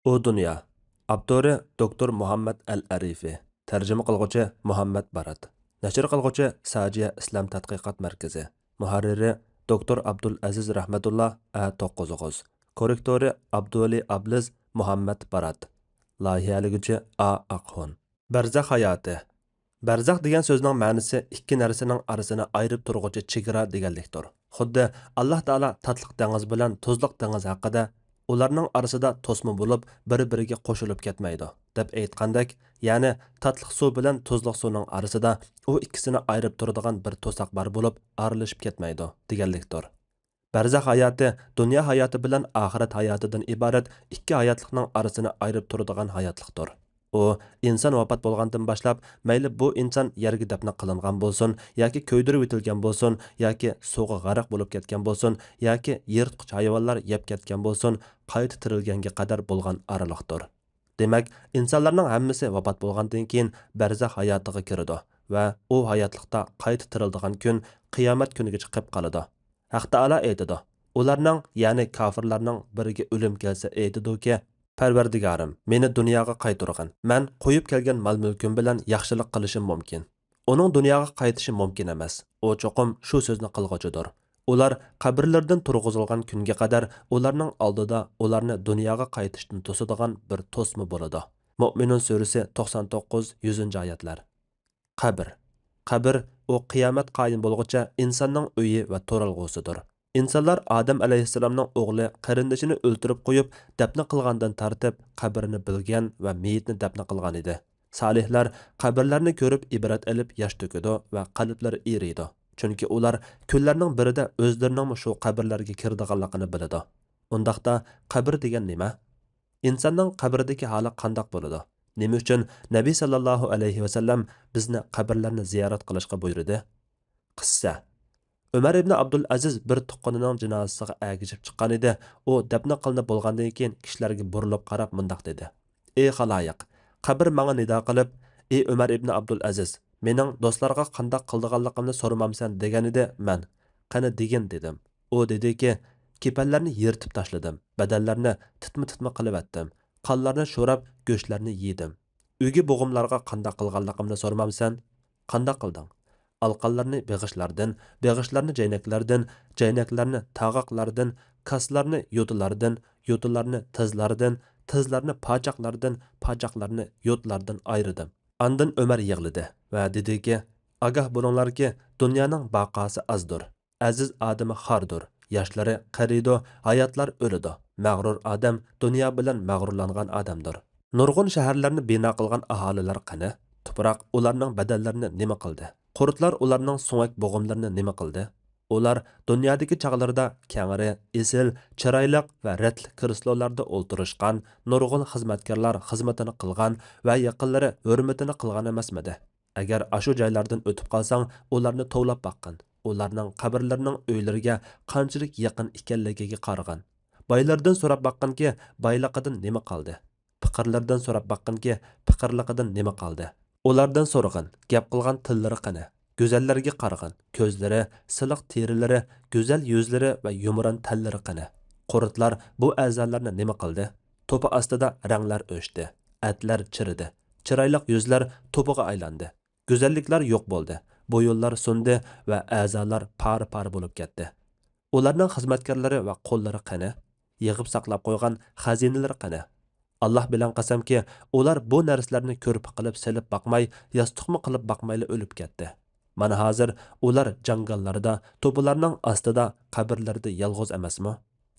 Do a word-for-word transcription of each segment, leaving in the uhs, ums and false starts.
ئۇ دۇنيا. ئاپتورى دوكتور مۇھەممەد ئەل ئەرىفى. تەرجىمە قىلغۇچى مۇھەممەد بارات. نەشر قىلغۇچى ساجىيە ئىسلام تەتقىقات مەركىزى. مۇھەررىرى دوكتور ئابدۇلئەزىز رەھمەتۇللا ئە توققۇز ئوغۇز. كوررېكتورى ئابدۇۋەلى ئابلىز مۇھەممەد بارات. لايىھەلىگۈچى ئا ئاقخۇن. بەرزەخ ھاياتى. بەرزەخ دېگەن سۆزنىڭ مەنىسى ئىككى نەرسىنىڭ ئارىسىنى ئايرىپ تۇرغۇچى چېگرا دېگەنلىكتۇر. خۇددى ئاللاھ تائالا تاتلىق دېڭىز بىلەن تۇزلۇق دېڭىز ھەققىدە، ئۇلارنىڭ ئارىسىدا توسما بولۇپ، بىر-بىرىگە قوشۇلۇپ كەتمەيدۇ، دەپ ئېيتقاندەك، يەنى تاتلىق سۇ بىلەن تۇزلۇق سۇنىڭ ئارىسىدا ئۇ ئىككىسىنى ئايرىپ تۇرىدىغان بىر توساق بار بولۇپ، ئارىلىشىپ كەتمەيدۇ، دېگەنلىكتۇر. بەرزەخ ھاياتى دۇنيا ھاياتى بىلەن ئاخىرەت ھاياتىدىن ئىبارەت ئىككى ھاياتلىقنىڭ ئارىسىنى ئايرىپ تۇرىدىغان ھاياتلىقتۇر. ئۇ ئىنسان ۋاپات بولغاندىن باشلاپ، مەيلى بۇ ئىنسان يەرگە دەپنە قىلىنغان بولسۇن، ياكى كۆيدۈرۈۋېتىلگەن بولسۇن، ياكى سۇغا غەرق بولۇپ كەتكەن بولسۇن، ياكى يىرتقۇچ ھايۋانلار يەپ كەتكەن بولسۇن، قايتا تىرىلگەنگە قەدەر بولغان ئارىلىقتۇر. دېمەك، ئىنسانلارنىڭ ھەممىسى ۋاپات بولغاندىن كېيىن بەرزەخ ھاياتىغا كىرىدۇ ۋە ئۇ ھاياتلىقتا قايتا تىرىلىدىغان كۈن قىيامەت كۈنىگىچە قېپ قالىدۇ. ھەق تائالا ئېيتىدۇ، ئۇلارنىڭ، يەنى كاپىرلارنىڭ بىرىگە ئۆلۈم كەلسە ئېيتىدۇكى، پەرۋەردىگارىم، مېنى دۇنياغا قايتۇرغىن، مەن قويۇپ كەلگەن مال-مۈلكۈم بىلەن ياخشىلىق قىلىشىم مۇمكىن. ئۇنىڭ دۇنياغا قايتىشى مۇمكىن ئەمەس، ئۇ چوقۇم شۇ سۆزنى قىلغۇچىدۇر. ئۇلار قەبرىلىرىدىن تۇرغۇزۇلغان كۈنگە قەدەر ئۇلارنىڭ ئالدىدا ئۇلارنى دۇنياغا قايتىشتىن توسىدىغان بىر توسما بولىدۇ. مۇئمىنۇن سۈرىسى توقسان توققۇز، يۈزىنچى ئايەتلەر. قەبرە. قەبرە، ئۇ قىيامەت قايىم بولغۇچە ئىنساننىڭ ئۆيى ۋە تۇرالغۇسىدۇر. ئىنسانلار ئادەم ئەلەيھىسسالامنىڭ ئوغلى قېرىندىشىنى ئۆلتۈرۈپ قويۇپ، دەپنە قىلغاندىن تارتىپ، قەبرىنى بىلگەن ۋە مېيىتنى دەپنە قىلغان ئىدى. سالىھلار قەبرىلەرنى كۆرۈپ ئىبرەت ئېلىپ ياش تۆكىدۇ ۋە قەلبلىرى ئېرىيدۇ. چۈنكى ئۇلار كۈنلەرنىڭ بىرىدە ئۆزلىرىنىڭمۇ شۇ قەبرىلەرگە كىرىدىغانلىقىنى بىلىدۇ. ئۇنداقتا قەبرە دېگەن نېمە؟ ئىنساننىڭ قەبرىدىكى ھالى قانداق بولىدۇ؟ نېمە ئۈچۈن نەبى ساللاللاھۇ ئەلەيھى ۋەسەللەم بىزنى قەبرىلەرنى زىيارەت قىلىشقا بۇيرۇدى؟ قىسسە. ئۆمەر ئىبنى ئابدۇلئەزىز بىر تۇغقىنىنىڭ جىنازىسىغا ئەگىشىپ چىققان ئىدى. ئۇ دەپنە قىلىنىپ بولغاندىن كېيىن كىشىلەرگە بۇرۇلۇپ قاراپ مۇنداق دېدى: ئى خالايىق، قەبرە ماڭا نىدا قىلىپ، ئى ئۆمەر ئىبنى ئابدۇلئەزىز، مېنىڭ دوستلارغا قانداق قىلىدىغانلىقىمنى سورىمامسەن دېگەنىدى، مەن، قېنى دېگىن دېدىم. ئۇ دېدىكى، كېپەنلەرنى يىرتىپ تاشلىدىم، بەدەنلەرنى تىتما-تىتما قىلىۋەتتىم، قانلارنى شوراپ، گۆشلەرنى يېدىم. ئۆگە بوغۇملارغا قانداق قىلغانلىقىمنى سورىمامسەن؟ قانداق قىلدىڭ؟ ئالقانلارنى بېغىشلاردىن، بېغىشلارنى جەينەكلەردىن، جەينەكلەرنى تاغاقلاردىن، كاسىلارنى يوتىلاردىن، يوتىلارنى تىزلاردىن، تىزلارنى پاچاقلاردىن، پاچاقلارنى يوتىلاردىن ئايرىدىم. ئاندىن ئۆمەر يىغلىدى ۋە دېدىكى، ئاگاھ بولۇڭلاركى، دۇنيانىڭ باقاسى ئازدۇر. ئەزىز ئادىمى خاردۇر، ياشلىرى قېرىيدۇ، ھاياتلار ئۆلىدۇ. مەغرۇر ئادەم دۇنيا بىلەن مەغرۇرلانغان ئادەمدۇر. نۇرغۇن شەھەرلەرنى بىنا قىلغان ئاھالىلەر قېنى؟ تۇپراق ئۇلارنىڭ بەدەنلىرىنى نېمە قىلدى؟ قۇرتلار ئۇلارنىڭ سۆڭەك بوغۇملىرىنى نېمە قىلدى؟ ئۇلار دۇنيادىكى چاغلىرىدا كەڭرى، ئېسىل، چىرايلىق ۋە رەتلىك كرېسلولاردا ئولتۇرۇشقان، نۇرغۇن خىزمەتكارلار خىزمىتىنى قىلغان ۋە يېقىنلىرى ھۆرمىتىنى قىلغان ئەمەسمىدى؟ ئەگەر ئاشۇ جايلاردىن ئۆتۈپ قالساڭ، ئۇلارنى توۋلاپ باققىن. ئۇلارنىڭ قەبرىلىرىنىڭ ئۆيلىرىگە قانچىلىك يېقىن ئىكەنلىكىگە قارىغىن. بايلاردىن سوراپ باققىنكى، بايلىقىدىن نېمە قالدى؟ پېقىرلىرىدىن سوراپ باققىنكى، پېقىرلىقىدىن نېمە قالدى؟ ئۇلاردىن سورىغىن، گەپ قىلغان تىللىرى قېنى؟ گۈزەللەرگە قارىغىن، كۆزلىرى، سىلىق تېرىلىرى، گۈزەل يۈزلىرى ۋە يۇمران تەنلىرى قېنى؟ قۇرتلار بۇ ئەزالارنى نېمە قىلدى؟ توپا ئاستىدا رەڭلەر ئۆچتى، ئەتلەر چىرىدى، چىرايلىق يۈزلەر توپىغا ئايلاندى. گۈزەللىكلەر يوق بولدى، بويۇنلار سۇندى ۋە ئەزالار پارە-پارە بولۇپ كەتتى. ئۇلارنىڭ خىزمەتكارلىرى ۋە قۇللىرى قېنى؟ يىغىپ ساقلاپ قويغان خەزىنىلىرى قېنى؟ ئاللاھ بىلەن قەسەمكى، ئۇلار بۇ نەرسىلەرنى كۆرپە قىلىپ سېلىپ باقماي، ياستۇقمۇ قىلىپ باقمايلا ئۆلۈپ كەتتى. مانا ھازىر ئۇلار جاڭگاللاردا، توپىلارنىڭ ئاستىدا، قەبرىلىرىدە يالغۇز ئەمەسمۇ؟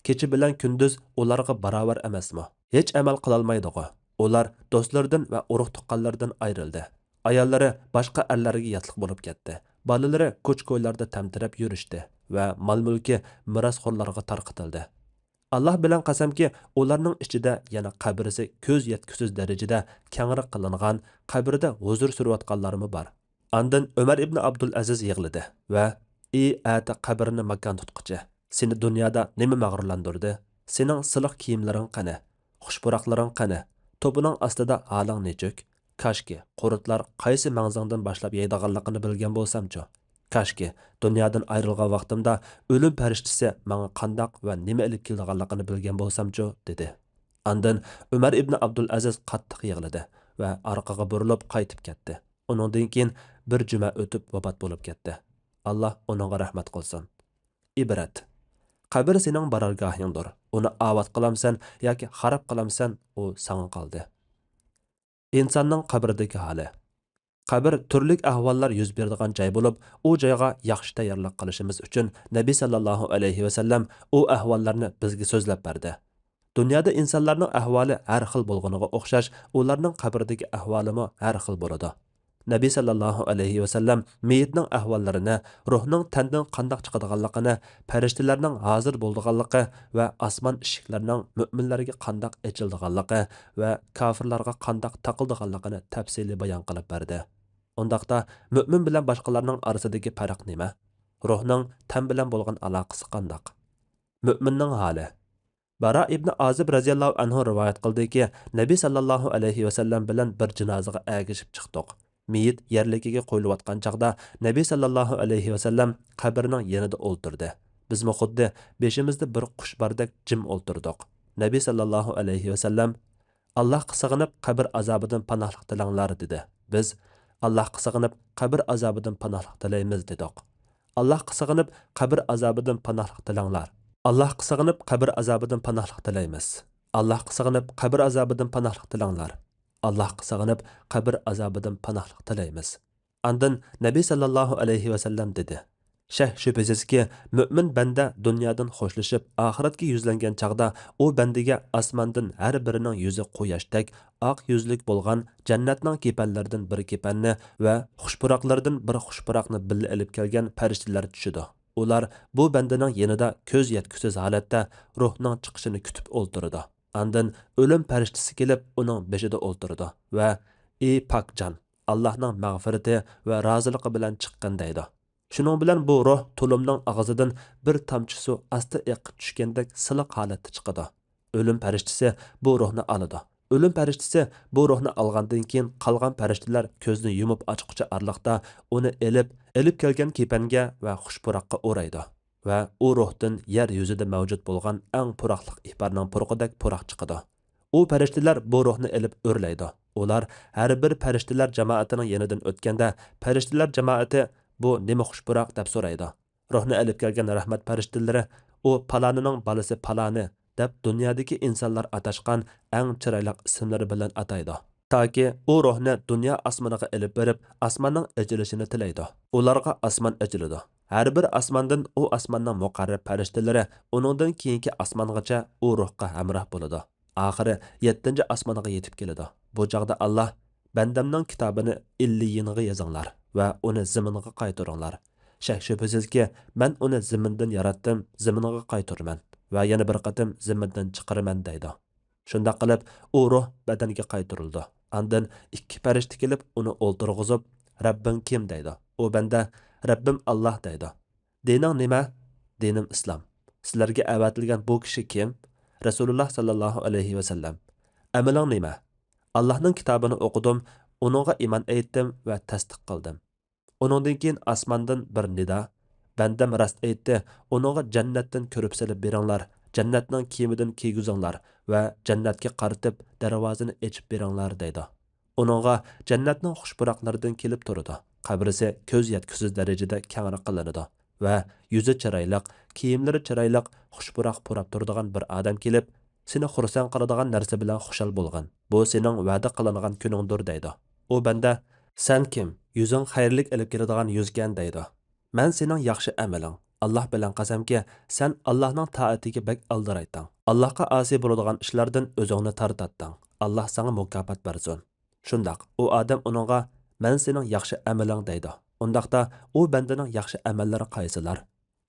كېچە بىلەن كۈندۈز ئۇلارغا باراۋەر ئەمەسمۇ؟ ھېچ ئەمەل قىلالمايدىغۇ؟ ئۇلار دوستلىرىدىن ۋە ئۇرۇق-تۇغقانلىرىدىن ئايرىلدى. ئاياللىرى باشقا ئەرلەرگە ياتلىق بولۇپ كەتتى. بالىلىرى كوچا-كويلاردا تەمتىرەپ يۈرۈشتى ۋە مال-مۈلكى مىراسخورلارغا تارقىتىلدى. ئاللاھ بىلەن قەسەمكى، ئۇلارنىڭ ئىچىدە يەنە قەبرىسى كۆز يەتكۈسىز دەرىجىدە كەڭرى قىلىنغان، قەبرىدە ھۇزۇر سۈرۈۋاتقانلارمۇ بار. ئاندىن ئۆمەر ئىبنى ئابدۇلئەزىز يىغلىدى ۋە، ئى ئەتە قەبرىنى ماكان تۇتقۇچى، سېنى دۇنيادا نېمە مەغرۇرلاندۇردى؟ سېنىڭ سىلىق كىيىملىرىڭ قېنى؟ خۇش پۇراقلىرىڭ قېنى؟ توپىنىڭ ئاستىدا ھالىڭ نېچۈك؟ كاشكى، قۇرتلار قايسى مەڭزىڭدىن باشلاپ يەيدىغانلىقىنى بىلگەن بولسامچۇ؟ كاشكى، دۇنيادىن ئايرىلغان ۋاقتىمدا ئۆلۈم پەرىشتىسى ماڭا قانداق ۋە نېمە ئېلىپ كېلىدىغانلىقىنى بىلگەن بولسامچۇ؟ دېدى. ئاندىن ئۆمەر ئىبنى ئابدۇلئەزىز قاتتىق يىغلىدى ۋە ئارقىغا بۇرۇلۇپ قايتىپ كەتتى. ئۇنىڭدىن كېيىن بىر جۈمە ئۆتۈپ ۋاپات بولۇپ كەتتى. ئاللا ئۇنىڭغا رەھمەت قىلسۇن. ئىبرەت. قەبرە سېنىڭ بارارگاھىڭدۇر. ئۇنى ئاۋات قىلامسەن ياكى خاراب قىلامسەن، ئۇ ساڭا قالدى. ئىنساننىڭ قەبرىدىكى ھالى. قەبرە تۈرلۈك ئەھۋاللار يۈز بېرىدىغان جاي بولۇپ، ئۇ جايغا ياخشى تەييارلىق قىلىشىمىز ئۈچۈن نەبى ساللاللاھۇ ئەلەيھى ۋەسەللەم ئۇ ئەھۋاللارنى بىزگە سۆزلەپ بەردى. دۇنيادا ئىنسانلارنىڭ ئەھۋالى ھەر خىل بولغىنىغا ئوخشاش، ئۇلارنىڭ قەبرىدىكى ئەھۋالىمۇ ھەر خىل بولىدۇ. نەبى ساللاللاھۇ ئەلەيھى ۋەسەللەم مېيىتنىڭ ئەھۋاللىرىنى، روھنىڭ تەندىن قانداق چىقىدىغانلىقىنى، پەرىشتىلەرنىڭ ھازىر بولىدىغانلىقى ۋە ئاسمان ئىشىكلىرىنىڭ مۆمىنلەرگە قانداق ئېچىلىدىغانلىقى ۋە كاپىرلارغا قانداق تاقىلىدىغانلىقىنى تەپسىلىي بايان قىلىپ بەردى. ئۇنداقتا، مۆمىن بىلەن باشقىلارنىڭ ئارىسىدىكى پەرق نېمە؟ روھنىڭ تەن بىلەن بولغان ئالاقىسى قانداق؟ مۆمىننىڭ ھالى. بارا ئىبنى ئازىب رەزىياللاھۇ ئەنھۇ رىۋايەت قىلدىكى، نەبى ساللاللاھۇ ئەلەيھى ۋەسەللەم بىلەن بىر جىنازىغا ئەگىشىپ چىقتۇق. مېيىت يەرلىكىگە قويۇلۇۋاتقان چاغدا، نەبى ساللاللاھۇ ئەلەيھى ۋەسەللەم قەبرىنىڭ يېنىدا ئولتۇردى. بىزمۇ خۇددى بېشىمىزدا بىر قۇش باردەك جىم ئولتۇردۇق. نەبى ساللاللاھۇ ئەلەيھى ۋەسەللەم، «ئاللاھقا سىغىنىپ، قەبرە ئازابىدىن پاناھلىق تىلەڭلار» دېدى. بىز، «ئاللاھقا سىغىنىپ، قەبرە ئازابىدىن پاناھلىق تىلەيمىز» دېدۇق. «ئاللاھقا سىغىنىپ، قەبرە ئازابىدىن پاناھلىق تىلەڭلار. ئاللاھقا سىغىنىپ، قەبرە ئازابىدىن پاناھلىق تىلەيمىز. ئاللاھقا سىغىنىپ، قەبرە ئازابىدىن پاناھلىق تىلەڭلار. ئاللاھقا سىغىنىپ، قەبرە ئازابىدىن پاناھلىق تىلەيمىز.» ئاندىن نەبى ساللاللاھۇ ئەلەيھى ۋەسەللەم دېدى، شەك شۈبھىسىزكى، مۆمىن بەندە دۇنيادىن خوشلىشىپ، ئاخىرەتكە يۈزلەنگەن چاغدا، ئۇ بەندىگە ئاسماندىن ھەر بىرىنىڭ يۈزى قۇياشتەك ئاق يۈزلۈك بولغان جەننەتنىڭ كېپەنلىرىدىن بىر كېپەننى ۋە خۇش پۇراقلىرىدىن بىر خۇش پۇراقنى بىللە ئېلىپ كەلگەن پەرىشتىلەر چۈشىدۇ. ئۇلار بۇ بەندىنىڭ يېنىدا كۆز يەتكۈسىز ھالەتتە روھنىڭ چىقىشىنى كۈتۈپ ئولتۇرىدۇ. ئاندىن ئۆلۈم پەرىشتىسى كېلىپ، ئۇنىڭ بېشىدا ئولتۇرىدۇ ۋە، «ئى پاك جان، ئاللاھنىڭ مەغپىرىتى ۋە رازىلىقى بىلەن چىققىن» دەيدۇ. شۇنىڭ بىلەن بۇ روھ تۇلۇمنىڭ ئاغزىدىن بىر تامچە سۇ ئاستا ئېقىپ چۈشكەندەك سىلىق ھالەتتە چىقىدۇ. ئۆلۈم پەرىشتىسى بۇ روھنى ئالىدۇ. ئۆلۈم پەرىشتىسى بۇ روھنى ئالغاندىن كېيىن، قالغان پەرىشتىلەر كۆزنى يۇمۇپ ئاچقۇچە ئارىلىقتا ئۇنى ئېلىپ، ئېلىپ كەلگەن كېپەنگە ۋە خۇش پۇراققا ئورايدۇ. ۋە ئۇ روھتىن يەر يۈزىدە مەۋجۇت بولغان ئەڭ پۇراقلىق ئىپارنىڭ پۇرىقىدەك پۇراق چىقىدۇ. ئۇ پەرىشتىلەر بۇ روھنى ئېلىپ ئۆرلەيدۇ. ئۇلار ھەر بىر پەرىشتىلەر جامائىتىنىڭ يېنىدىن ئۆتكەندە، پەرىشتىلەر جامائىتى، «بۇ نېمە خۇش پۇراق؟» دەپ سورايدۇ. روھنى ئېلىپ كەلگەن رەھمەت پەرىشتىلىرى، «ئۇ پالانىنىڭ بالىسى پالانى» دەپ، دۇنيادىكى ئىنسانلار ئاتاشقان ئەڭ چىرايلىق ئىسىملىرى بىلەن ئاتايدۇ. تاكى ئۇ روھنى دۇنيا ئاسمىنىغا ئېلىپ بېرىپ، ئاسماننىڭ ئېچىلىشىنى تىلەيدۇ. ئۇلارغا ئاسمان ئېچىلىدۇ. ھەر بىر ئاسماندىن ئۇ ئاسماننىڭ مۇقەررەب پەرىشتىلىرى ئۇنىڭدىن كېيىنكى ئاسمانغىچە ئۇ روھقا ھەمراھ بولىدۇ. ئاخىرى يەتتىنچى ئاسمانغا يېتىپ كېلىدۇ. بۇ چاغدا ئاللا، «بەندەمنىڭ كىتابىنى ئىللىيىنغا يېزىڭلار ۋە ئۇنى زېمىنغا قايتۇرۇڭلار. شەك شۈبھىسىزكى، مەن ئۇنى زېمىندىن ياراتتىم، زېمىنغا قايتۇرىمەن ۋە يەنە بىر قېتىم زېمىندىن چىقىرىمەن» دەيدۇ. شۇنداق قىلىپ، ئۇ روھ بەدەنگە قايتۇرۇلىدۇ. ئاندىن ئىككى پەرىشتە كېلىپ، ئۇنى ئولتۇرغۇزۇپ، «رەببىڭ كىم؟» دەيدۇ. ئۇ بەندە، «رەببىم ئاللا» دەيدۇ. «دىنىڭ نېمە؟» «دىنىم ئىسلام.» «سىلەرگە ئەۋەتىلگەن بۇ كىشى كىم؟» «رەسۇلۇللا ساللاللاھۇ ئەلەيھى ۋەسەللەم.» «ئەمىلىڭ نېمە؟» «ئاللاھنىڭ كىتابىنى ئوقۇدۇم، ئۇنىڭغا ئىمان ئېيتتىم ۋە تەستىق قىلدىم.» ئۇنىڭدىن كېيىن ئاسماندىن بىر نىدا، «بەندەم راست ئېيتتى، ئۇنىڭغا جەننەتتىن كۆرۈپ سېلىپ بېرىڭلار، جەننەتنىڭ كىيىمىدىن كىيگۈزۈڭلار ۋە جەننەتكە قارىتىپ دەرۋازىنى ئېچىپ بېرىڭلار» دەيدۇ. ئۇنىڭغا جەننەتنىڭ خۇش پۇراقلىرىدىن كېلىپ تۇرىدۇ. قەبرىسى كۆز يەتكۈسىز دەرىجىدە كەڭرى قىلىنىدۇ ۋە يۈزى چىرايلىق، كىيىملىرى چىرايلىق، خۇش پۇراق پۇراپ تۇرىدىغان بىر ئادەم كېلىپ، «سېنى خۇرسەن قىلىدىغان نەرسە بىلەن خۇشال بولغىن. بۇ سېنىڭ ۋەدە قىلىنغان كۈنۈڭدۇر» دەيدۇ. ئۇ بەندە، «سەن كىم؟ يۈزۈڭ خەيرلىك ئېلىپ كېلىدىغان يۈزكەن» دەيدۇ. «مەن سېنىڭ ياخشى ئەمىلىڭ، ئاللا بىلەن قەسەمكى، سەن ئاللانىڭ تائىتىگە بەك ئالدىرايتتىڭ. ئاللاغا ئاسىي بولىدىغان ئىشلاردىن ئۆزۈڭنى تارتاتتىڭ. ئاللا ساڭا مۇكاپات بەرسۇن.» شۇنداق، ئۇ ئادەم ئۇنىڭغا، «مەن سېنىڭ ياخشى ئەمىلىڭ» دەيدۇ. ئۇنداقتا، ئۇ بەندىنىڭ ياخشى ئەمەللىرى قايسىلار؟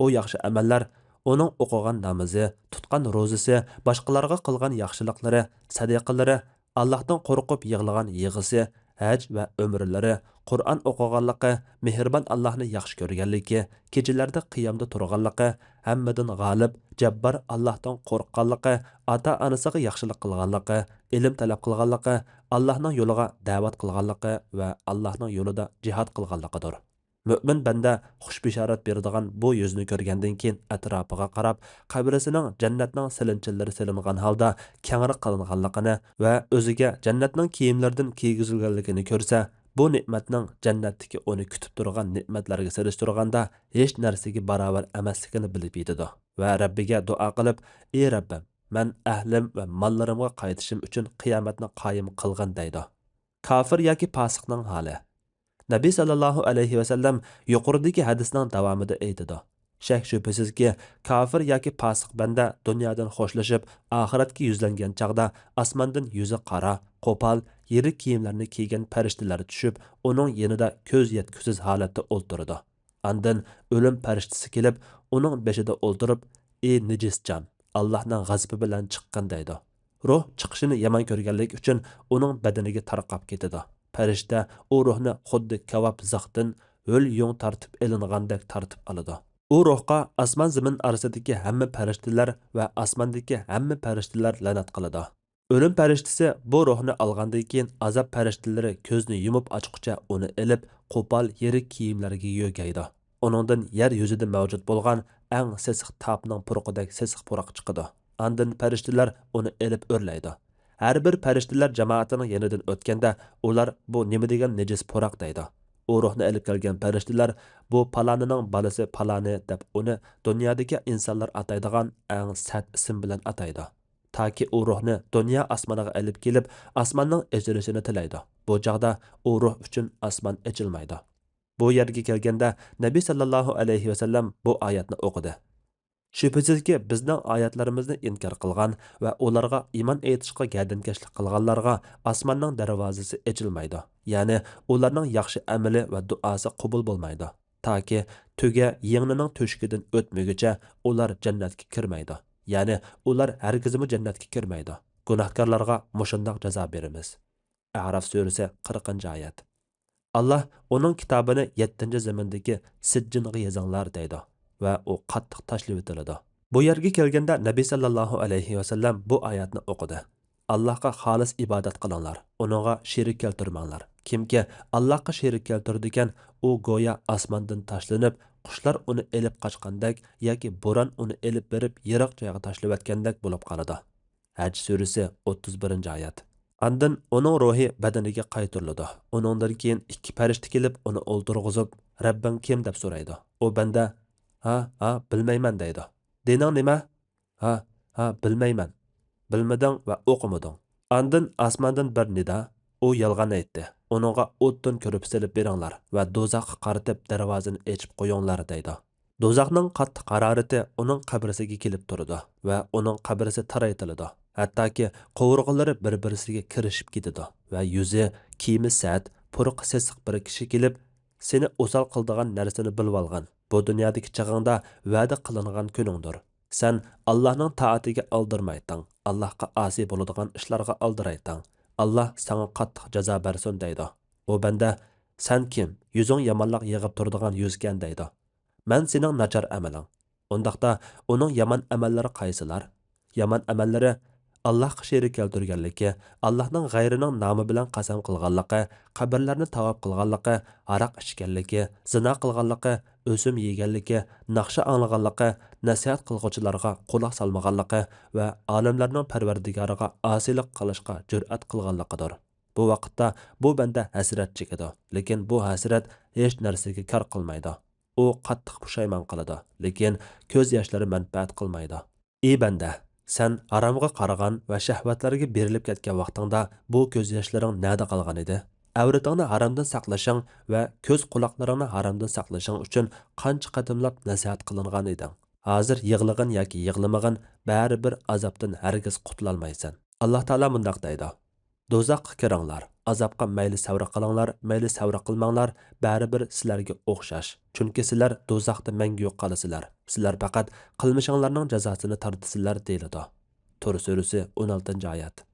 ئۇ ياخشى ئەمەللەر ئۇنىڭ ئوقۇغان نامىزى، تۇتقان روزىسى، باشقىلارغا قىلغان ياخشىلىقلىرى، سەدىقىلىرى، ئاللاھتىن قورقۇپ يىغلىغان يىغىسى، ھەج ۋە ئۆمرىلىرى، قۇرئان ئوقۇغانلىقى، مېھرىبان ئاللاھنى ياخشى كۆرگەنلىكى، كېچىلەردە قىيامدا تۇرغانلىقى، ھەممىدىن غالىب، جەببار ئاللاھتىن قورققانلىقى، ئاتا-ئانىسىغا ياخشىلىق قىلغانلىقى، ئىلىم تەلەپ قىلغانلىقى، ئاللاھنىڭ يولىغا دەۋەت قىلغانلىقى ۋە ئاللاھنىڭ يولىدا جىھاد قىلغانلىقىدۇر. مۆمىن بەندە خۇش بېشارەت بېرىدىغان بۇ يۈزنى كۆرگەندىن كېيىن ئەتراپىغا قاراپ، قەبرىسىنىڭ جەننەتنىڭ سېلىنچىلىرى سېلىنغان ھالدا كەڭرى قىلىنغانلىقىنى ۋە ئۆزىگە جەننەتنىڭ كىيىملىرىدىن كىيگۈزۈلگەنلىكىنى كۆرسە، بۇ نېمەتنىڭ جەننەتتىكى ئۇنى كۈتۈپ تۇرغان نېمەتلەرگە سېلىشتۇرغاندا ھېچ نەرسىگە باراۋەر ئەمەسلىكىنى بىلىپ يېتىدۇ ۋە رەببىگە دۇئا قىلىپ، ئى رەببىم، مەن ئەھلىم ۋە ماللىرىمغا قايتىشىم ئۈچۈن قىيامەتنى قايىم قىلغىن دەيدۇ. كاپىر ياكى پاسىقنىڭ ھالى. نەبى ساللاللاھۇ ئەلەيھى ۋەسەللەم يۇقىرىدىكى ھەدىسنىڭ داۋامىدا ئېيتىدۇ، شەك-شۈبھىسىزكى، كاپىر ياكى پاسىق بەندە دۇنيادىن خوشلىشىپ، ئاخىرەتكە يۈزلەنگەن چاغدا ئاسماندىن يۈزى قارا، قوپال، يىرىك كىيىملەرنى كىيگەن پەرىشتىلەر چۈشۈپ، ئۇنىڭ يېنىدا كۆز يەتكۈسىز ھالەتتە ئولتۇرىدۇ. ئاندىن ئۆلۈم پەرىشتىسى كېلىپ، ئۇنىڭ بېشىدا ئولتۇرۇپ، ئى نىجىس جان، ئاللاھنىڭ غەزىپى بىلەن چىققىن دەيدۇ. روھ چىقىشىنى يامان كۆرگەنلىكى ئۈچۈن ئۇنىڭ بەدىنىگە تارقاپ كېتىدۇ. پەرىشتە ئۇ روھنى خۇددى كاۋاپ زىختىن، ھۆل يۇڭ تارتىپ ئېلىنغاندەك تارتىپ ئالىدۇ. ئۇ روھقا ئاسمان زېمىن ئارىسىدىكى ھەممە پەرىشتىلەر ۋە ئاسماندىكى ھەممە پەرىشتىلەر لەنەت قىلىدۇ. ئۆلۈم پەرىشتىسى بۇ روھنى ئالغاندىن كېيىن، ئازاب پەرىشتىلىرى كۆزنى يۇمۇپ ئاچقۇچە ئۇنى ئېلىپ، قوپال يىرىك كىيىملەرگە يۆگەيدۇ. ئۇنىڭدىن يەر يۈزىدە مەۋجۇت بولغان ئەڭ سېسىق تاپنىڭ پۇرىقىدەك سېسىق پۇراق چىقىدۇ. ئاندىن پەرىشتىلەر ئۇنى ئېلىپ ئۆرلەيدۇ. ھەر بىر پەرىشتىلەر جامائىتىنىڭ يېنىدىن ئۆتكەندە، ئۇلار، بۇ نېمە دېگەن نىجىس پۇراق دەيدۇ. ئۇ روھنى ئېلىپ كەلگەن پەرىشتىلەر، بۇ پالانىنىڭ بالىسى پالانى دەپ ئۇنى دۇنيادىكى ئىنسانلار ئاتايدىغان ئەڭ سەت ئىسىم بىلەن ئاتايدۇ. تاكى ئۇ روھنى دۇنيا ئاسمىنىغا ئېلىپ كېلىپ، ئاسماننىڭ ئېچىلىشىنى تىلەيدۇ. بۇ چاغدا ئۇ روھ ئۈچۈن ئاسمان ئېچىلمايدۇ. بۇ يەرگە كەلگەندە، نەبى ساللاللاھۇ ئەلەيھى ۋەسەللەم بۇ ئايەتنى ئوقۇدى. شۈبھىسىزكى، بىزنىڭ ئايەتلىرىمىزنى ئىنكار قىلغان ۋە ئۇلارغا ئىمان ئېيتىشقا گەدىنكەشلىك قىلغانلارغا ئاسماننىڭ دەرۋازىسى ئېچىلمايدۇ، يەنى ئۇلارنىڭ ياخشى ئەمىلى ۋە دۇئاسى قوبۇل بولمايدۇ. تاكى تۆگە يىڭنىنىڭ تۆشۈكىدىن ئۆتمىگۈچە ئۇلار جەننەتكە كىرمەيدۇ، يەنى ئۇلار ھەرگىزمۇ جەننەتكە كىرمەيدۇ. گۇناھكارلارغا مۇشۇنداق جازا بېرىمىز. ئەراف سۈرىسى، قىرىقىنچى ئايەت. ئاللاھ ئۇنىڭ كىتابىنى يەتتىنچى زېمىندىكى سىججىنغا يېزىڭلار دەيدۇ ۋە ئۇ قاتتىق تاشلىۋېتىلىدۇ. بۇ يەرگە كەلگەندە نەبى ساللاللاھۇ ئەلەيھى ۋەسەللەم بۇ ئايەتنى ئوقۇدى. ئاللاھقا خالىس ئىبادەت قىلىڭلار، ئۇنىڭغا شېرىك كەلتۈرمەڭلار. كىمكى ئاللاھقا شېرىك كەلتۈرىدىكەن، ئۇ گويا ئاسماندىن تاشلىنىپ، قۇشلار ئۇنى ئېلىپ قاچقاندەك ياكى بوران ئۇنى ئېلىپ بېرىپ يىراق جايغا تاشلىۋەتكەندەك بولۇپ قالىدۇ. ھەج سۈرىسى، ئوتتۇز بىرىنچى ئايەت. ئاندىن ئۇنىڭ روھى بەدىنىگە قايتۇرۇلىدۇ. ئۇنىڭدىن كېيىن ئىككى پەرىشتە كېلىپ ئۇنى ئولتۇرغۇزۇپ، رەببىڭ كىم؟ دەپ سورايدۇ. ئۇ بەندە، ھا، ھا، بىلمەيمەن دەيدۇ. دىنىڭ نېمە؟ ھا، ھا، بىلمەيمەن. بىلمىدىڭ ۋە ئوقۇمىدىڭ. ئاندىن ئاسماندىن بىر نىدا، ئۇ يالغان ئېيتتى. ئۇنىڭغا ئوتتىن كۆرپە سېلىپ بېرىڭلار ۋە دوزاخقا قارىتىپ دەرۋازىنى ئېچىپ قويۇڭلار دەيدۇ. دوزاخنىڭ قاتتىق ھارارىتى ئۇنىڭ قەبرىسىگە كېلىپ تۇرىدۇ ۋە ئۇنىڭ قەبرىسى تارايتىلىدۇ. ھەتتاكى قوۋۇرغىلىرى بىر-بىرسىگە كىرىشىپ كېتىدۇ ۋە يۈزى، كىيىمى سەت، پۇرىقى سېسىق بىر كىشى كېلىپ، سېنى ئوسال قىلىدىغان نەرسىنى بىلىۋالغىن. بۇ دۇنيادىكى چېغىڭدا ۋەدە قىلىنغان كۈنۈڭدۇر. سەن ئاللاھنىڭ تائىتىگە ئالدىرمايتتىڭ، ئاللاھقا ئاسىي بولىدىغان ئىشلارغا ئالدىرايتتىڭ. ئاللاھ ساڭا قاتتىق جازا بەرسۇن دەيدۇ. ئۇ بەندە، سەن كىم؟ يۈزۈڭ يامانلىق يىغىپ تۇرىدىغان يۈزكەن دەيدۇ. مەن سېنىڭ ناچار ئەمىلىڭ. ئۇنداقتا ئۇنىڭ يامان ئەمەللىرى قايسىلار؟ يامان ئەمەللىرى ئاللاھقا شېرىك كەلتۈرگەنلىكى، ئاللاھنىڭ غەيرىنىڭ نامى بىلەن قەسەم قىلغانلىقى، قەبرىلەرنى تاۋاپ قىلغانلىقى، ھاراق ئىچكەنلىكى، زىنا قىلغانلىقى، ئۆسۈم يېگەنلىكى، ناخشا ئاڭلىغانلىقى، نەسىھەت قىلغۇچىلارغا قۇلاق سالمىغانلىقى ۋە ئالەملەرنىڭ پەرۋەردىگارىغا ئاسىيلىق قىلىشقا جۈرئەت قىلغانلىقىدۇر. بۇ ۋاقىتتا بۇ بەندە ھەسرەت چېكىدۇ، لېكىن بۇ ھەسرەت ھېچ نەرسىگە كار قىلمايدۇ. ئۇ قاتتىق پۇشايمان قىلىدۇ، لېكىن كۆز ياشلىرى مەنپەئەت قىلمايدۇ. ئى بەندە، سەن ھارامغا قارىغان ۋە شەھۋەتلەرگە بېرىلىپ كەتكەن ۋاقتىڭدا بۇ كۆز ياشلىرىڭ نەدە قالغان ئىدى؟ ئەۋرىتىڭنى ھارامدىن ساقلىشىڭ ۋە كۆز قۇلاقلىرىڭنى ھارامدىن ساقلىشىڭ ئۈچۈن قانچە قېتىملاپ نەسىھەت قىلىنغان ئىدىڭ؟ ھازىر يىغلىغىن ياكى يىغلىمىغىن، بەرىبىر ئازابتىن ھەرگىز قۇتۇلالمايسەن. ئاللاھ تائالا مۇنداق دەيدۇ، دوزاخقا كىرىڭلار، ئازابقا مەيلى سەۋر قىلىڭلار، مەيلى سەۋر قىلماڭلار، بەرىبىر سىلەرگە ئوخشاش، چۈنكى سىلەر دوزاختا مەڭگۈ قالىسىلەر، سىلەر پەقەت قىلمىشىڭلارنىڭ جازاسىنى تارتىسىلەر دېيىلىدۇ. تۇر سۈرىسى، ئون ئالتىنچى ئايەت.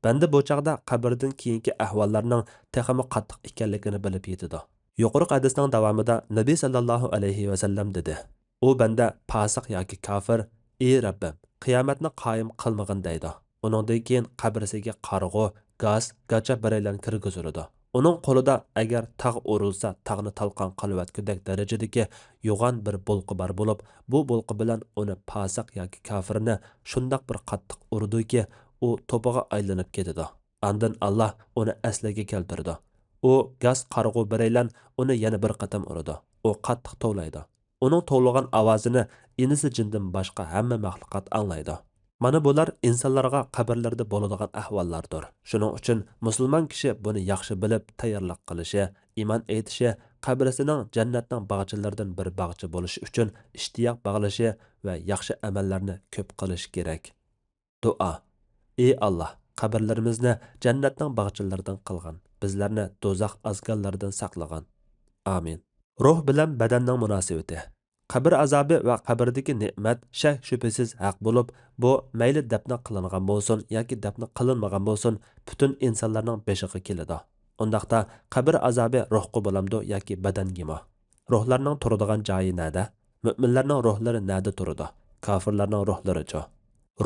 بەندە بۇ چاغدا قەبرىدىن كېيىنكى ئەھۋاللارنىڭ تېخىمۇ قاتتىق ئىكەنلىكىنى بىلىپ يېتىدۇ. يۇقىرىقى ھەدىسنىڭ داۋامىدا نەبى ساللاللاھۇ ئەلەيھى ۋەسەللەم دېدى، ئۇ بەندە پاسىق ياكى كاپىر، ئى رەببىم، قىيامەتنى قايىم قىلمىغىن دەيدۇ. ئۇنىڭدىن كېيىن قەبرىسىگە قارىغۇ، گاس، گاچا بىرەيلەن كىرگۈزۈلىدۇ. ئۇنىڭ قولىدا ئەگەر تاغ ئۇرۇلسا، تاغنى تالقان قىلىۋەتكۈدەك دەرىجىدىكى يوغان بىر بولقا بار بولۇپ، بۇ بولقا بىلەن ئۇنى پاسىق ياكى كافىرنى شۇنداق بىر قاتتىق ئۇرىدۇكى، ئۇ توپىغا ئايلىنىپ كېتىدۇ. ئاندىن ئاللا ئۇنى ئەسلىگە كەلتۈرىدۇ. ئۇ گاس قارىغۇ بىرەيلەن ئۇنى يەنە بىر قېتىم ئۇرىدۇ. ئۇ قاتتىق توۋلايدۇ. ئۇنىڭ توۋلىغان ئاۋازىنى ئىنسى جىندىن باشقا ھەممە مەخلۇقات ئاڭلايدۇ. مانا بۇلار ئىنسانلارغا قەبرىلىرىدە بولىدىغان ئەھۋاللاردۇر. شۇنىڭ ئۈچۈن مۇسۇلمان كىشى بۇنى ياخشى بىلىپ تەييارلىق قىلىشى، ئىمان ئېيتىشى، قەبرىسىنىڭ جەننەتنىڭ باغچىلىرىدىن بىر باغچە بولۇشى ئۈچۈن ئىشتىياق باغلىشى ۋە ياخشى ئەمەللەرنى كۆپ قىلىشى كېرەك. دۇئا. ئى ئاللا، قەبرىلىرىمىزنى جەننەتنىڭ باغچىلىرىدىن قىلغىن، بىزلەرنى دوزاخ ئازگاللىرىدىن ساقلىغىن. ئامىن. روھ بىلەن بەدەننىڭ مۇناسىۋىتى. قەبرە ئازابى ۋە قەبرىدىكى نېمەت شەك-شۈبھىسىز ھەق بولۇپ، بۇ مەيلى دەپنە قىلىنغان بولسۇن ياكى دەپنە قىلىنمىغان بولسۇن، پۈتۈن ئىنسانلارنىڭ بېشىغا كېلىدۇ. ئۇنداقتا، قەبرە ئازابى روھقا بولامدۇ ياكى بەدەنگىمۇ؟ روھلارنىڭ تۇرىدىغان جايى نەدە؟ مۆمىنلەرنىڭ روھلىرى نەدە تۇرىدۇ؟ كاپىرلارنىڭ روھلىرىچۇ؟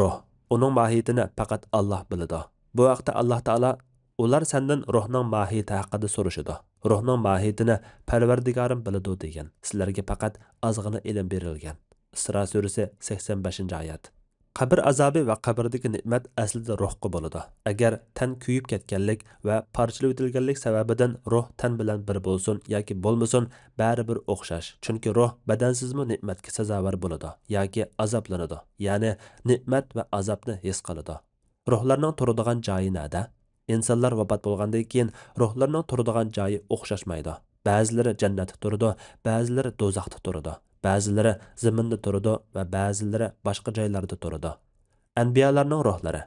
روھ، ئۇنىڭ ماھىيىتىنى پەقەت ئاللا بىلىدۇ. بۇ ھەقتە ئاللا تائالا، ئۇلار سەندىن روھنىڭ ماھىيىتى ھەققىدە سورىشىدۇ. روھنىڭ ماھىيىتىنى پەرۋەردىگارىم بىلىدۇ دېگىن. سىلەرگە پەقەت ئازغىنا ئىلىم بېرىلگەن. ئىسرا سۈرىسى، سەكسەن بەشىنچى ئايەت. قەبرە ئازابى ۋە قەبرىدىكى نېمەت ئەسلىدە روھقا بولىدۇ. ئەگەر تەن كۆيۈپ كەتكەنلىك ۋە پارچىلىۋېتىلگەنلىك سەۋەبىدىن روھ تەن بىلەن بىر بولسۇن ياكى بولمىسۇن، بەرىبىر ئوخشاش. چۈنكى روھ بەدەنسىزمۇ نېمەتكە سازاۋەر بولىدۇ ياكى ئازابلىنىدۇ، يەنى نېمەت ۋە ئازابنى ھېس قىلىدۇ. روھلارنىڭ تۇرىدىغان جايى نەدە؟ ئىنسانلار ۋاپات بولغاندىن كېيىن روھلارنىڭ تۇرىدىغان جايى ئوخشاشمايدۇ. بەزىلىرى جەننەتتە تۇرىدۇ، بەزىلىرى دوزاختا تۇرىدۇ، بەزىلىرى زېمىندا تۇرىدۇ ۋە بەزىلىرى باشقا جايلاردا تۇرىدۇ. ئەنبىيالارنىڭ روھلىرى.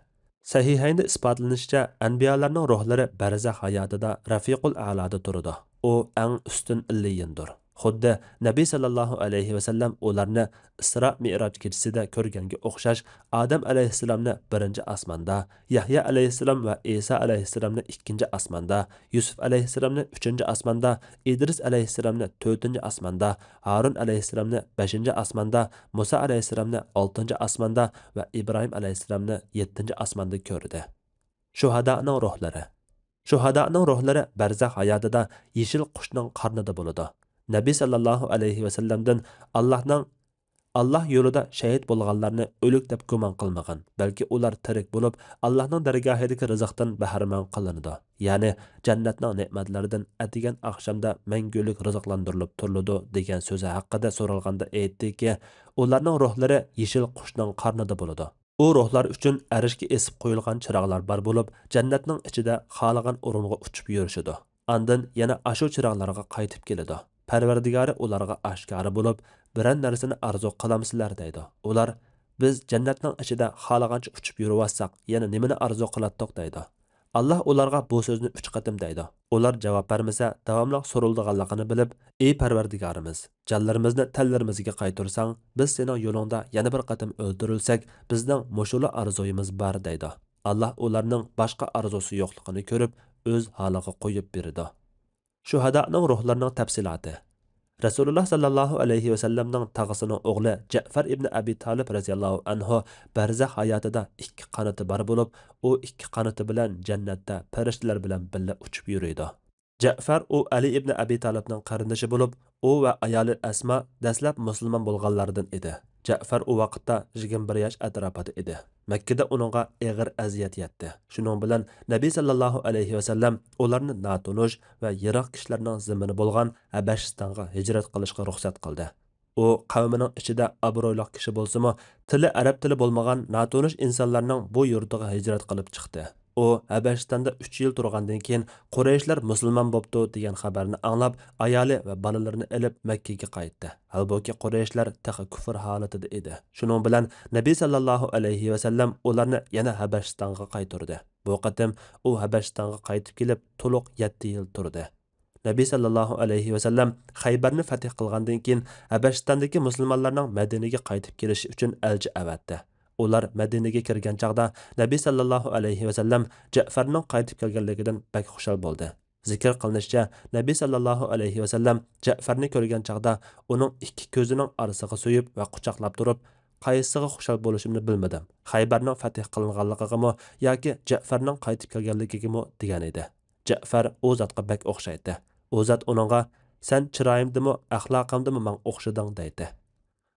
سەھىھەيندە ئىسپاتلىنىشىچە، ئەنبىيالارنىڭ روھلىرى بەرزەخ ھاياتىدا رەفىقۇل ئەلادا تۇرىدۇ. ئۇ ئەڭ ئۈستۈن ئىللىيىندۇر. خۇددى نەبى ساللاللاھۇ ئەلەيھى ۋەسەللەم ئۇلارنى ئىسرا مىئراج كېچىسىدە كۆرگەنگە ئوخشاش، ئادەم ئەلەيھىسسالامنى بىرىنچى ئاسماندا، يەھيا ئەلەيھىسسالام ۋە ئىسا ئەلەيھىسسالامنى ئىككىنچى ئاسماندا، يۈسۈپ ئەلەيھىسسالامنى ئۈچىنچى ئاسماندا، ئىدرىس ئەلەيھىسسالامنى تۆتىنچى ئاسماندا، ھارۇن ئەلەيھىسسالامنى بەشىنچى ئاسماندا، مۇسا ئەلەيھىسسالامنى ئالتىنچى ئاسماندا ۋە ئىبراھىم ئەلەيھىسسالامنى يەتتىنچى ئاسماندا كۆردى. شۇھادانىڭ روھلىرى. شۇھادانىڭ روھلىرى بەرزەخ ھاياتىدا يېشىل قۇشنىڭ قارنىدا بولىدۇ. نەبى ساللاللاھۇ ئەلەيھى ۋەسەللەمدىن، ئاللاھنىڭ، ئاللاھ يولىدا شەھىت بولغانلارنى ئۆلۈك دەپ گۇمان قىلمىغىن، بەلكى ئۇلار تىرىك بولۇپ، ئاللاھنىڭ دەرگاھىدىكى رىزىقتىن بەھرىمەن قىلىنىدۇ، يەنى جەننەتنىڭ نېمەتلىرىدىن ئەتىگەن ئاخشامدا مەڭگۈلۈك رىزىقلاندۇرۇلۇپ تۇرۇلىدۇ، دېگەن سۆزى ھەققىدە سورالغاندا ئېيتتىكى، ئۇلارنىڭ روھلىرى يېشىل قۇشنىڭ قارنىدا بولىدۇ. ئۇ روھلار ئۈچۈن ئەرشكە ئېسىپ قويۇلغان چىراغلار بار بولۇپ، جەننەتنىڭ ئىچىدە خالىغان ئورۇنغا ئۇچۇپ يۈرۈشىدۇ. ئاندىن يەنە ئاشۇ چىراغلارغا قايتىپ كېلىدۇ. پەرۋەردىگارى ئۇلارغا ئاشكارا بولۇپ، بىرەر نەرسىنى ئارزۇ قىلامسىلەر دەيدۇ. ئۇلار، بىز جەننەتنىڭ ئىچىدە خالىغانچە ئۇچۇپ يۈرۈۋاتساق، يەنە نېمىنى ئارزۇ قىلاتتۇق دەيدۇ. ئاللاھ ئۇلارغا بۇ سۆزنى ئۈچ قېتىم دەيدۇ. ئۇلار جاۋاب بەرمىسە، داۋاملىق سورىلىدىغانلىقىنى بىلىپ، ئى پەرۋەردىگارىمىز، جانلىرىمىزنى تەنلىرىمىزگە قايتۇرساڭ، بىز سېنىڭ يولۇڭدا يەنە بىر قېتىم ئۆلتۈرۈلسەك، بىزنىڭ مۇشۇلا ئارزۇيىمىز بار دەيدۇ. ئاللاھ ئۇلارنىڭ باشقا ئارزۇسى يوقلۇقىنى كۆرۈپ، ئۆز ھالىغا قويۇپ بېرىدۇ. شۇھادانىڭ روھلىرىنىڭ تەپسىلاتى. رەسۇلۇللاھ ساللاللاھۇ ئەلەيھى ۋەسەللەمنىڭ تاغىسىنىڭ ئوغلى جەئفەر ئىبنى ئەبى تالىپ رەزىياللاھۇ ئەنھۇ بەرزەخ ھاياتىدا ئىككى قانىتى بار بولۇپ، ئۇ ئىككى قانىتى بىلەن جەننەتتە پەرىشتىلەر بىلەن بىللە ئۇچۇپ يۈرىدۇ. جەئفەر ئۇ ئەلى ئىبنى ئەبى تالىپنىڭ قېرىندىشى بولۇپ، ئۇ ۋە ئايالى ئەسما دەسلەپ مۇسۇلمان بولغانلاردىن ئىدى. جەئفەر ئۇ ۋاقىتتا يىگىرمە بىر ياش ئەتراپىدا ئىدى. مەككىدە ئۇنىڭغا ئېغىر ئەزىيەت يەتتى. شۇنىڭ بىلەن نەبى ساللاللاھۇ ئەلەيھى ۋەسەللەم ئۇلارنى ناتونۇش ۋە يىراق كىشىلەرنىڭ زېمىنى بولغان ھەبەشىستانغا ھىجرەت قىلىشقا رۇخسەت قىلدى. ئۇ قەۋمىنىڭ ئىچىدە ئابرۇيلۇق كىشى بولسىمۇ، تىلى ئەرەب تىلى بولمىغان ناتونۇش ئىنسانلارنىڭ بۇ يۇرتىغا ھىجرەت قىلىپ چىقتى. ئۇ ھەبەشىستاندا ئۈچ يىل تۇرغاندىن كېيىن، قۇرەيشلەر مۇسۇلمان بوپتۇ دېگەن خەۋەرنى ئاڭلاپ، ئايالى ۋە بالىلىرىنى ئېلىپ مەككىگە قايتتى. ھالبۇكى، قۇرەيشلەر تېخى كۇفر ھالىتىدە ئىدى. شۇنىڭ بىلەن نەبى ساللاللاھۇ ئەلەيھى ۋەسەللەم ئۇلارنى يەنە ھەبەشىستانغا قايتۇردى. بۇ قېتىم ئۇ ھەبەشىستانغا قايتىپ كېلىپ، تولۇق يەتتە يىل تۇردى. نەبى ساللاللاھۇ ئەلەيھى ۋەسەللەم خەيبەرنى فەتھ قىلغاندىن كېيىن، ھەبەشىستاندىكى مۇسۇلمانلارنىڭ مەدىنىگە قايتىپ كېلىشى ئۈچۈن ئەلچى ئەۋەتتى. ئۇلار مەدىنىگە كىرگەن چاغدا، نەبى ساللاللاھۇ ئەلەيھى ۋەسەللەم جەئفەرنىڭ قايتىپ كەلگەنلىكىدىن بەك خۇشال بولدى. زىكىر قىلىنىشىچە، نەبى ساللاللاھۇ ئەلەيھى ۋەسەللەم جەئفەرنى كۆرگەن چاغدا ئۇنىڭ ئىككى كۆزىنىڭ ئارىسىغا سۆيۈپ ۋە قۇچاقلاپ تۇرۇپ، قايسىسىغا خۇشال بولۇشۇمنى بىلمىدىم، خەيبەرنىڭ فەتھ قىلىنغانلىقىغىمۇ ياكى جەئفەرنىڭ قايتىپ كەلگەنلىكىگىمۇ، دېگەن ئىدى. جەئفەر ئۇ زاتقا بەك ئوخشايتتى. ئۇ زات ئۇنىڭغا، «سەن چىرايىمدىمۇ، ئەخلاقىمدىمۇ ماڭا ئوخشىدىڭ» دەيتتى.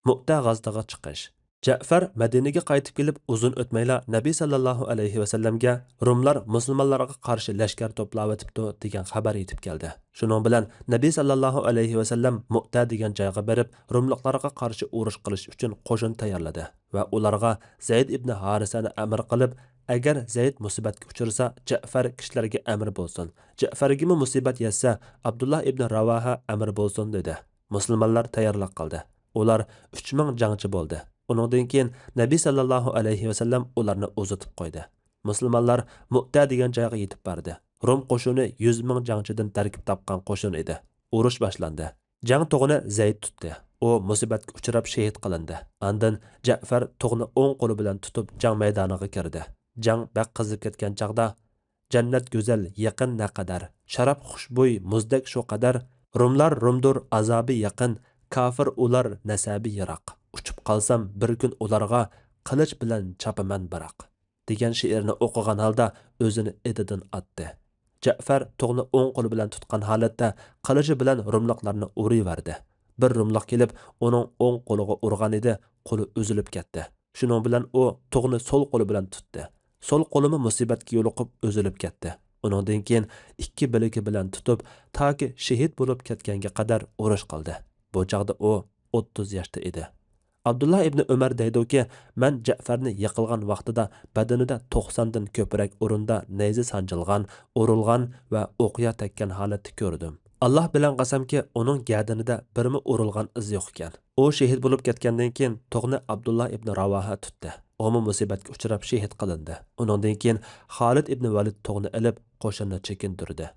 مۇئتە غازىتىغا چىقىش. جەئفەر مەدىنىگە قايتىپ كېلىپ ئۇزۇن ئۆتمەيلا نەبى ساللاللاھۇ ئەلەيھى ۋەسەللەمگە، «رۇملار مۇسۇلمانلارغا قارشى لەشكەر توپلاۋېتىپتۇ» دېگەن خەۋەر يېتىپ كەلدى. شۇنىڭ بىلەن نەبى ساللاللاھۇ ئەلەيھى ۋەسەللەم مۇئتە دېگەن جايغا بېرىپ، رۇملۇقلارغا قارشى ئۇرۇش قىلىش ئۈچۈن قوشۇن تەييارلىدى ۋە ئۇلارغا زەيد ئىبنى ھارىسەنى ئەمىر قىلىپ، «ئەگەر زەيد مۇسىبەتكە ئۇچرىسا، جەئفەر كىشىلەرگە ئەمىر بولسۇن، جەئفەرگىمۇ مۇسىبەت يەتسە، ئابدۇللا ئىبنى راۋاھە ئەمىر بولسۇن» دېدى. مۇسۇلمانلار تەييارلىق قىلدى. ئۇلار ئۈچ مىڭ جەڭچى بولدى. ئۇنىڭدىن كېيىن نەبى ساللاللاھۇ ئەلەيھى ۋەسەللەم ئۇلارنى ئۇزىتىپ قويدى. مۇسۇلمانلار مۇئتە دېگەن جايغا يېتىپ باردى. رۇم قوشۇنى يۈز مىڭ جەڭچىدىن تەركىب تاپقان قوشۇن ئىدى. ئۇرۇش باشلاندى. جەڭ تۇغىنى زەيد تۇتتى. ئۇ مۇسىبەتكە ئۇچراپ شېھىت قىلىندى. ئاندىن جەئفەر تۇغنى ئوڭ قولى بىلەن تۇتۇپ جەڭ مەيدانىغا كىردى. جەڭ بەك قىزىپ كەتكەن چاغدا، «جەننەت گۈزەل، يېقىن نەقەدەر، شاراب خۇشبۇي مۇزدەك شۇ قەدەر، رۇملار رۇمدۇر، ئازابى يېقىن، كاپىر ئۇلار، نەسەبى يىراق. ئۇچۇپ قالسام بىر كۈن ئۇلارغا، قىلىچ بىلەن چاپىمەن بىراق» دېگەن شېئىرنى ئوقۇغان ھالدا ئۆزىنى ئېتىدىن ئاتتى. جەئفەر تۇغنى ئوڭ قولى بىلەن تۇتقان ھالەتتە قىلىچى بىلەن رۇملۇقلارنى ئۇرۇۋەردى. بىر رۇملۇق كېلىپ ئۇنىڭ ئوڭ قولىغا ئۇرغان ئىدى، قولى ئۈزۈلۈپ كەتتى. شۇنىڭ بىلەن ئۇ تۇغنى سول قولى بىلەن تۇتتى. سول قولىمۇ مۇسىبەتكە يولۇقۇپ ئۈزۈلۈپ كەتتى. ئۇنىڭدىن كېيىن ئىككى بىلىكى بىلەن تۇتۇپ، تاكى شېھىت بولۇپ كەتكەنگە قەدەر ئۇرۇش قىلدى. بۇ چاغدا ئۇ ئوتتۇز ياشتا ئىدى. ئابدۇللا ئىبنى ئۆمەر دەيدۇكى، مەن جەئفەرنى يىقىلغان ۋاقتىدا بەدىنىدە توقساندىن كۆپرەك ئورۇندا نەيزە سانجىلغان، ئۇرۇلغان ۋە ئوقيا تەگكەن ھالەتتە كۆردۈم. ئاللا بىلەن قەسەمكى، ئۇنىڭ گەدىنىدە بىرمۇ ئۇرۇلغان ئىز يوق ئىكەن. ئۇ شېھىت بولۇپ كەتكەندىن كېيىن، تۇغنى ئابدۇللا ئىبنى راۋاھە تۇتتى. ئۇمۇ مۇسىبەتكە ئۇچراپ شېھىت قىلىندى. ئۇنىڭدىن كېيىن خالىد ئىبنى ۋەلىد تۇغنى ئېلىپ، قوشۇننى چېكىندۈردى.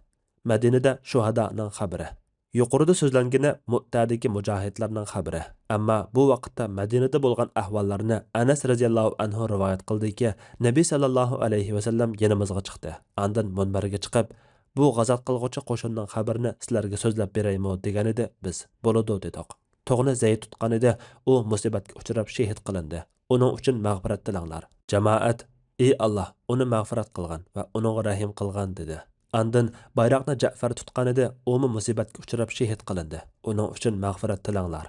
مەدىنىدە شۇھادانىڭ خەۋىرى. يۇقىرىدا سۆزلەنگىنى مۇئتەدىكى مۇجاھىدلارنىڭ خەۋىرى. ئەمما بۇ ۋاقىتتا مەدىنىدە بولغان ئەھۋاللارنى ئەنەس رەزىياللاھۇ ئەنھۇ رىۋايەت قىلدىكى، نەبى ساللاللاھۇ ئەلەيھى ۋەسەللەم يېنىمىزغا چىقتى. ئاندىن مۇنبەرگە چىقىپ، «بۇ غازات قىلغۇچى قوشۇننىڭ خەۋىرىنى سىلەرگە سۆزلەپ بېرەيمۇ؟» دېگەنىدى. بىز، «بولىدۇ» دېدۇق. تۇغنى زەيد تۇتقان ئىدى، ئۇ مۇسىبەتكە ئۇچراپ شېھىت قىلىندى. ئۇنىڭ ئۈچۈن مەغپىرەت تىلەڭلار. جامائەت، «ئى ئاللا، ئۇنى مەغپىرەت قىلغىن ۋە ئۇنىڭغا رەھىم قىلغىن» دېدى. ئاندىن بايراقنى جەئفەر تۇتقان ئىدى، ئۇمۇ مۇسىبەتكە ئۇچراپ شېھىت قىلىندى. ئۇنىڭ ئۈچۈن مەغپىرەت تىلەڭلار.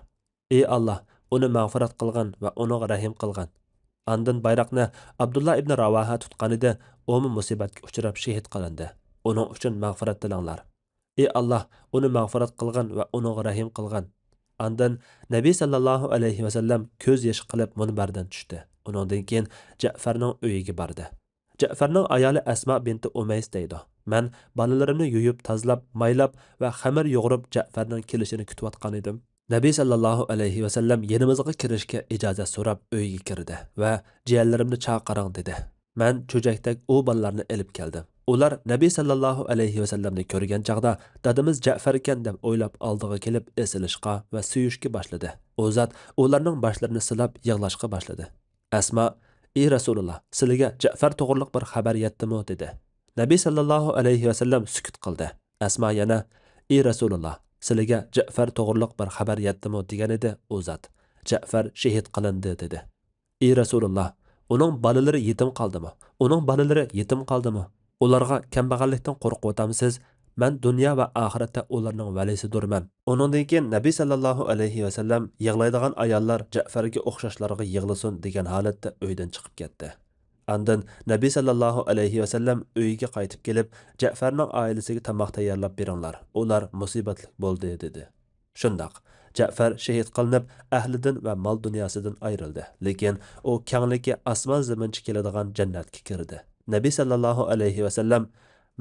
«ئى ئاللا، ئۇنى مەغپىرەت قىلغىن ۋە ئۇنىڭغا رەھىم قىلغىن.» ئاندىن بايراقنى ئابدۇللا ئىبنى راۋاھە تۇتقان ئىدى، ئۇمۇ مۇسىبەتكە ئۇچراپ شېھىت قىلىندى. ئۇنىڭ ئۈچۈن مەغپىرەت تىلەڭلار. «ئى ئاللا، ئۇنى مەغپىرەت قىلغىن ۋە ئۇنىڭغا رەھىم قىلغىن.» ئاندىن نەبى ساللاللاھۇ ئەلەيھى ۋەسەللەم كۆز يېشى قىلىپ مۇنبەردىن چۈشتى. ئۇنىڭدىن كېيىن جەئفەرنىڭ ئۆيىگە باردى. جەئفەرنىڭ ئايالى ئەسما بىنتى ئۇمەيس دەيدۇ، مەن بالىلىرىمنى يۇيۇپ، تازىلاپ، مايلاپ ۋە خېمىر يۇغۇرۇپ جەئفەرنىڭ كېلىشىنى كۈتۈۋاتقان ئىدىم. نەبى ساللاللاھۇ ئەلەيھى ۋەسەللەم يېنىمىزغا كىرىشكە ئىجازەت سوراپ ئۆيگە كىردى ۋە «جىيەنلىرىمنى چاقىرىڭ» دېدى. مەن چۆچەكتەك ئۇ بالىلارنى ئېلىپ كەلدىم. ئۇلار نەبى ساللاللاھۇ ئەلەيھى ۋەسەللەمنى كۆرگەن چاغدا، دادىمىز جەئفەركەن دەپ ئويلاپ ئالدىغا كېلىپ ئېسىلىشقا ۋە سۆيۈشكە باشلىدى. ئۇ زات ئۇلارنىڭ باشلىرىنى سىلاپ يىغلاشقا باشلىدى. ئەسما، «ئى رەسۇلۇللا، سىلىگە جەئفەر توغرۇلۇق بىر خەۋەر يەتتىمۇ؟» دېدى. نەبى ساللاللاھۇ ئەلەيھى ۋەسەللەم سۈكۈت قىلدى. ئەسما يەنە، «ئى رەسۇلۇللا، سىلىگە جەئفەر توغرۇلۇق بىر خەۋەر يەتتىمۇ؟» دېگەنىدى. ئۇ زات، «جەئفەر شېھىت قىلىندى» دېدى. «ئى رەسۇلۇللا، ئۇنىڭ بالىلىرى يېتىم قالدىمۇ؟ ئۇنىڭ بالىلىرى يېتىم قالدىمۇ؟ ئۇلارغا كەمبەغەللىكتىن قورقۇۋاتامسىز؟ مەن دۇنيا ۋە ئاخىرەتتە ئۇلارنىڭ ۋەلىسىدۇرمەن.» ئۇنىڭدىن كېيىن نەبى ساللاللاھۇ ئەلەيھى ۋەسەللەم، «يىغلايدىغان ئاياللار جەئفەرگە ئوخشاشلارغا يىغلىسۇن» دېگەن ھالەتتە ئۆيدىن چىقىپ كەتتى. ئاندىن نەبى ساللاللاھۇ ئەلەيھى ۋەسەللەم ئۆيىگە قايتىپ كېلىپ، جەئفەرنىڭ ئائىلىسىگە تاماق تەييارلاپ بېرىڭلار، ئۇلار مۇسىبەتلىك بولدى، دېدى. شۇنداق، جەئفەر شېھىت قىلىنىپ، ئەھلىدىن ۋە مال دۇنياسىدىن ئايرىلدى. لېكىن ئۇ كەڭلىكى ئاسمان زېمىنچە كېلىدىغان جەننەتكە كىردى. نەبى ساللاللاھۇ ئەلەيھى ۋەسەللەم،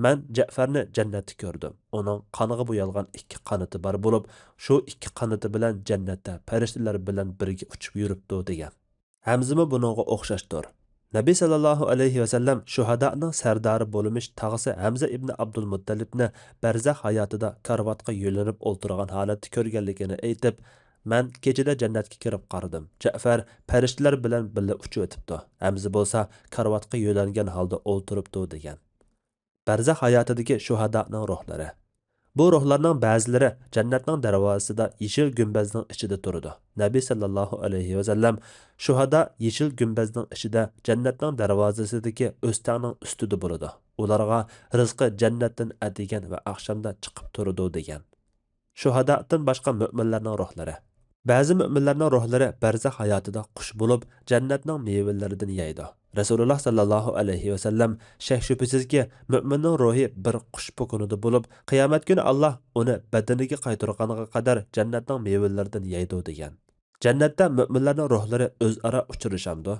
«مەن جەئفەرنى جەننەتتە كۆردۈم. ئۇنىڭ قانغا بويالغان ئىككى قانىتى بار بولۇپ، شۇ ئىككى قانىتى بىلەن جەننەتتە پەرىشتىلەر بىلەن بىرگە ئۇچۇپ يۈرۈپتۇ» دېگەن. ھەمزىمۇ بۇنىڭغا ئوخشاشتۇر. نەبى ساللاللاھۇ ئەلەيھى ۋەسەللەم شۇھادانىڭ سەردارى بولمىش تاغىسى ھەمزە ئىبنى ئابدۇلمۇتتەلىپنى بەرزەخ ھاياتىدا كارىۋاتقا يۆلىنىپ ئولتۇرغان ھالەتتە كۆرگەنلىكىنى ئېيتىپ، «مەن كېچىدە جەننەتكە كىرىپ قارىدىم. جەئفەر پەرىشتىلەر بىلەن بىللە ئۇچۇۋېتىپتۇ.» ھەمزە بولسا كارىۋاتقا يۆلەنگەن ھالدا ئولتۇرۇپتۇ، دېگەن. بەرزەخ ھاياتىدىكى شۇھادانىڭ روھلىرى. بۇ روھلارنىڭ بەزىلىرى جەننەتنىڭ دەرۋازىسىدا يېشىل گۈمبەزنىڭ ئىچىدە تۇرىدۇ. نەبى ساللاللاھۇ ئەلەيھى ۋەسەللەم، «شۇھادا يېشىل گۈمبەزنىڭ ئىچىدە، جەننەتنىڭ دەرۋازىسىدىكى ئۆستەڭنىڭ ئۈستىدە بولىدۇ. ئۇلارغا رىزقى جەننەتتىن ئەتىگەن ۋە ئاخشامدا چىقىپ تۇرىدۇ دېگەن. شۇھادادىن باشقا مۆمىنلەرنىڭ روھلىرى. بەزى مۆمىنلەرنىڭ روھلىرى بەرزەخ ھاياتىدا قۇش بولۇپ، جەننەتنىڭ مېۋىلىرىدىن يەيدۇ. رەسۇلۇللا ساللاللاھۇ ئەلەيھى ۋەسەللەم، شەك-شۈبھىسىزكى، مۆمىننىڭ روھى بىر قۇش پوكۇنىدا بولۇپ، قىيامەت كۈنى ئاللا ئۇنى بەدىنىگە قايتۇرغانغا قەدەر جەننەتنىڭ مېۋىلىرىدىن يەيدۇ دېگەن. جەننەتتە مۆمىنلەرنىڭ روھلىرى ئۆزئارا ئۇچرىشامدۇ؟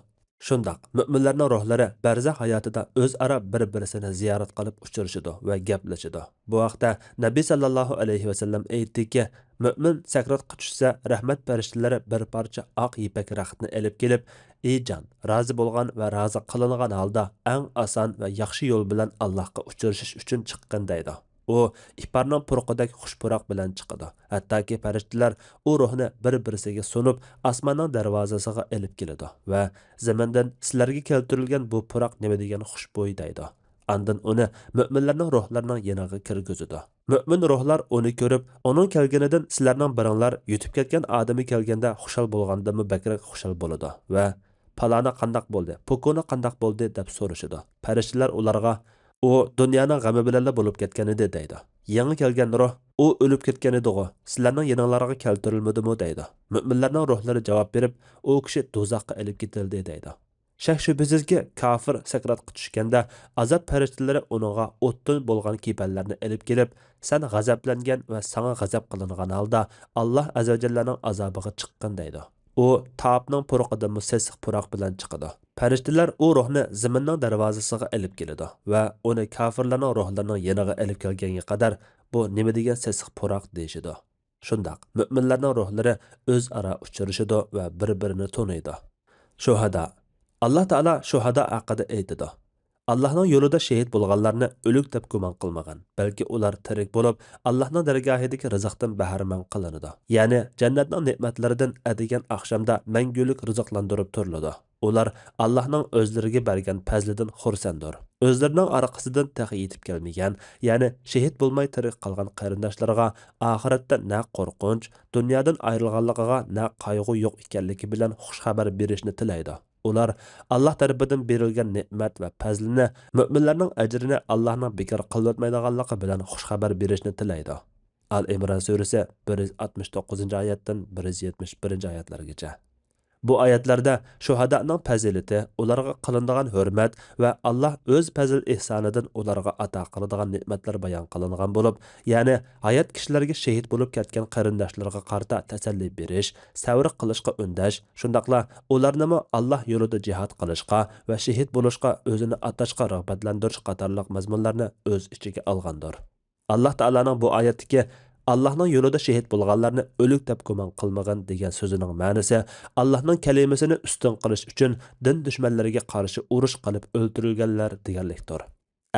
شۇنداق، مۆمىنلەرنىڭ روھلىرى بەرزەخ ھاياتىدا ئۆزئارا بىر-بىرسىنى زىيارەت قىلىپ ئۇچرىشىدۇ ۋە گەپلىشىدۇ. بۇ ھەقتە نەبى ساللاللاھۇ ئەلەيھى ۋەسەللەم ئېيتتىكى، مۆمىن سەكراتقا چۈشسە، رەھمەت پەرىشتىلىرى بىر پارچە ئاق يىپەك رەختنى ئېلىپ كېلىپ، ئى جان، رازى بولغان ۋە رازى قىلىنغان ھالدا ئەڭ ئاسان ۋە ياخشى يول بىلەن ئاللاھقا ئۇچرىشىش ئۈچۈن چىققىن دەيدۇ. ئۇ ئىپارنىڭ پۇرىقىدەك خۇش پۇراق بىلەن چىقىدۇ. ھەتتاكى پەرىشتىلەر ئۇ روھنى بىر-بىرسىگە سۇنۇپ، ئاسماننىڭ دەرۋازىسىغا ئېلىپ كېلىدۇ ۋە زېمىندىن، سىلەرگە كەلتۈرۈلگەن بۇ پۇراق نېمە دېگەن خۇشبۇي دەيدۇ. ئاندىن ئۇنى مۆمىنلەرنىڭ روھلىرىنىڭ يېنىغا كىرگۈزىدۇ. مۆمىن روھلار ئۇنى كۆرۈپ، ئۇنىڭ كەلگىنىدىن سىلەرنىڭ بىرىڭلار يۈتۈپ كەتكەن ئادىمى كەلگەندە خۇشال بولغاندىنمۇ بەكرەك خۇشال بولىدۇ ۋە پالانى قانداق بولدى، پوكۇنى قانداق بولدى دەپ سورىشىدۇ. پەرىشتىلەر ئۇلارغا، ئۇ دۇنيانىڭ غېمى بىلەنلا بولۇپ كەتكەنىدى دەيدۇ. يېڭى كەلگەن روھ، ئۇ ئۆلۈپ كەتكەنىدىغۇ، سىلەرنىڭ يېنىڭلارغا كەلتۈرۈلمىدىمۇ دەيدۇ. مۆمىنلەرنىڭ روھلىرى جاۋاب بېرىپ، ئۇ كىشى دوزاخقا ئېلىپ كېتىلدى دەيدۇ. شەك-شۈبھىسىزكى، كاپىر سەكراتقا چۈشكەندە ئازاب پەرىشتىلىرى ئۇنىڭغا ئوتتىن بولغان كېپەنلەرنى ئېلىپ كېلىپ، سەن غەزەپلەنگەن ۋە ساڭا غەزەپ قىلىنغان ھالدا ئاللا ئەززەۋەجەللەنىڭ ئازابىغا چىققىن دەيدۇ. ئۇ تاپنىڭ پۇرىقىدىنمۇ سېسىق پۇراق بىلەن چىقىدۇ. پەرىشتىلەر ئۇ روھنى زېمىننىڭ دەرۋازىسىغا ئېلىپ كېلىدۇ ۋە ئۇنى كاپىرلارنىڭ روھلىرىنىڭ يېنىغا ئېلىپ كەلگەنگە قەدەر، بۇ نېمە دېگەن سېسىق پۇراق دېيىشىدۇ. شۇنداق، مۆمىنلەرنىڭ روھلىرى ئۆزئارا ئۇچرىشىدۇ ۋە بىر-بىرىنى تونۇيدۇ. شۇھادا. ئاللا تائالا شۇھادا ھەققىدە ئېيتىدۇ، ئاللاھنىڭ يولىدا شېھىت بولغانلارنى ئۆلۈك دەپ گۇمان قىلمىغىن، بەلكى ئۇلار تىرىك بولۇپ، ئاللاھنىڭ دەرگاھىدىكى رىزىقتىن بەھرىمەن قىلىنىدۇ. يەنى جەننەتنىڭ نېمەتلىرىدىن ئەتىگەن ئاخشامدا مەڭگۈلۈك رىزىقلاندۇرۇپ تۇرۇلىدۇ. ئۇلار ئاللاھنىڭ ئۆزلىرىگە بەرگەن پەزلىدىن خۇرسەندۇر. ئۆزلىرىنىڭ ئارقىسىدىن تېخى يېتىپ كەلمىگەن، يەنى شېھىت بولماي تىرىك قالغان قېرىنداشلىرىغا ئاخىرەتتە نە قورقۇنچ، دۇنيادىن ئايرىلغانلىقىغا نە قايغۇ يوق ئىكەنلىكى بىلەن خۇش خەۋەر بېرىشنى تىلەيدۇ. ئۇلار ئاللاھ تەرىپىدىن بېرىلگەن نېمەت ۋە پەزلىنى، مۆمىنلەرنىڭ ئەجرىنى ئاللاھنىڭ بىكار قىلىۋەتمەيدىغانلىقى بىلەن خۇش خەۋەر بېرىشنى تىلەيدۇ. ئال ئىمران سۈرىسى بىر يۈز ئاتمىش توققۇزىنچى ئايەتتىن بىر يۈز يەتمىش بىرىنچى ئايەتلەرگىچە. بۇ ئايەتلەردە شۇھادانىڭ پەزىلىتى، ئۇلارغا قىلىنىدىغان ھۆرمەت ۋە ئاللاھ ئۆز پەزىل ئېھسانىدىن ئۇلارغا ئاتا قىلىدىغان نېمەتلەر بايان قىلىنغان بولۇپ، يەنى ھايات كىشىلەرگە شېھىت بولۇپ كەتكەن قېرىنداشلىرىغا قارىتا تەسەللى بېرىش، سەۋر قىلىشقا ئۈندەش، شۇنداقلا ئۇلارنىمۇ ئاللاھ يولىدا جىھاد قىلىشقا ۋە شېھىت بولۇشقا ئۆزىنى ئاتاشقا رىغبەتلەندۈرۈش قاتارلىق مەزمۇنلارنى ئۆز ئىچىگە ئالغاندۇر. ئاللاھ تائالانىڭ بۇ ئايەتتىكى «ئاللاھنىڭ يولىدا شېھىت بولغانلارنى ئۆلۈك دەپ گۇمان قىلمىغىن» دېگەن سۆزىنىڭ مەنىسى، ئاللاھنىڭ كەلىمىسىنى ئۈستۈن قىلىش ئۈچۈن دىن دۈشمەنلىرىگە قارشى ئۇرۇش قىلىپ ئۆلتۈرۈلگەنلەر دېگەنلىكتۇر.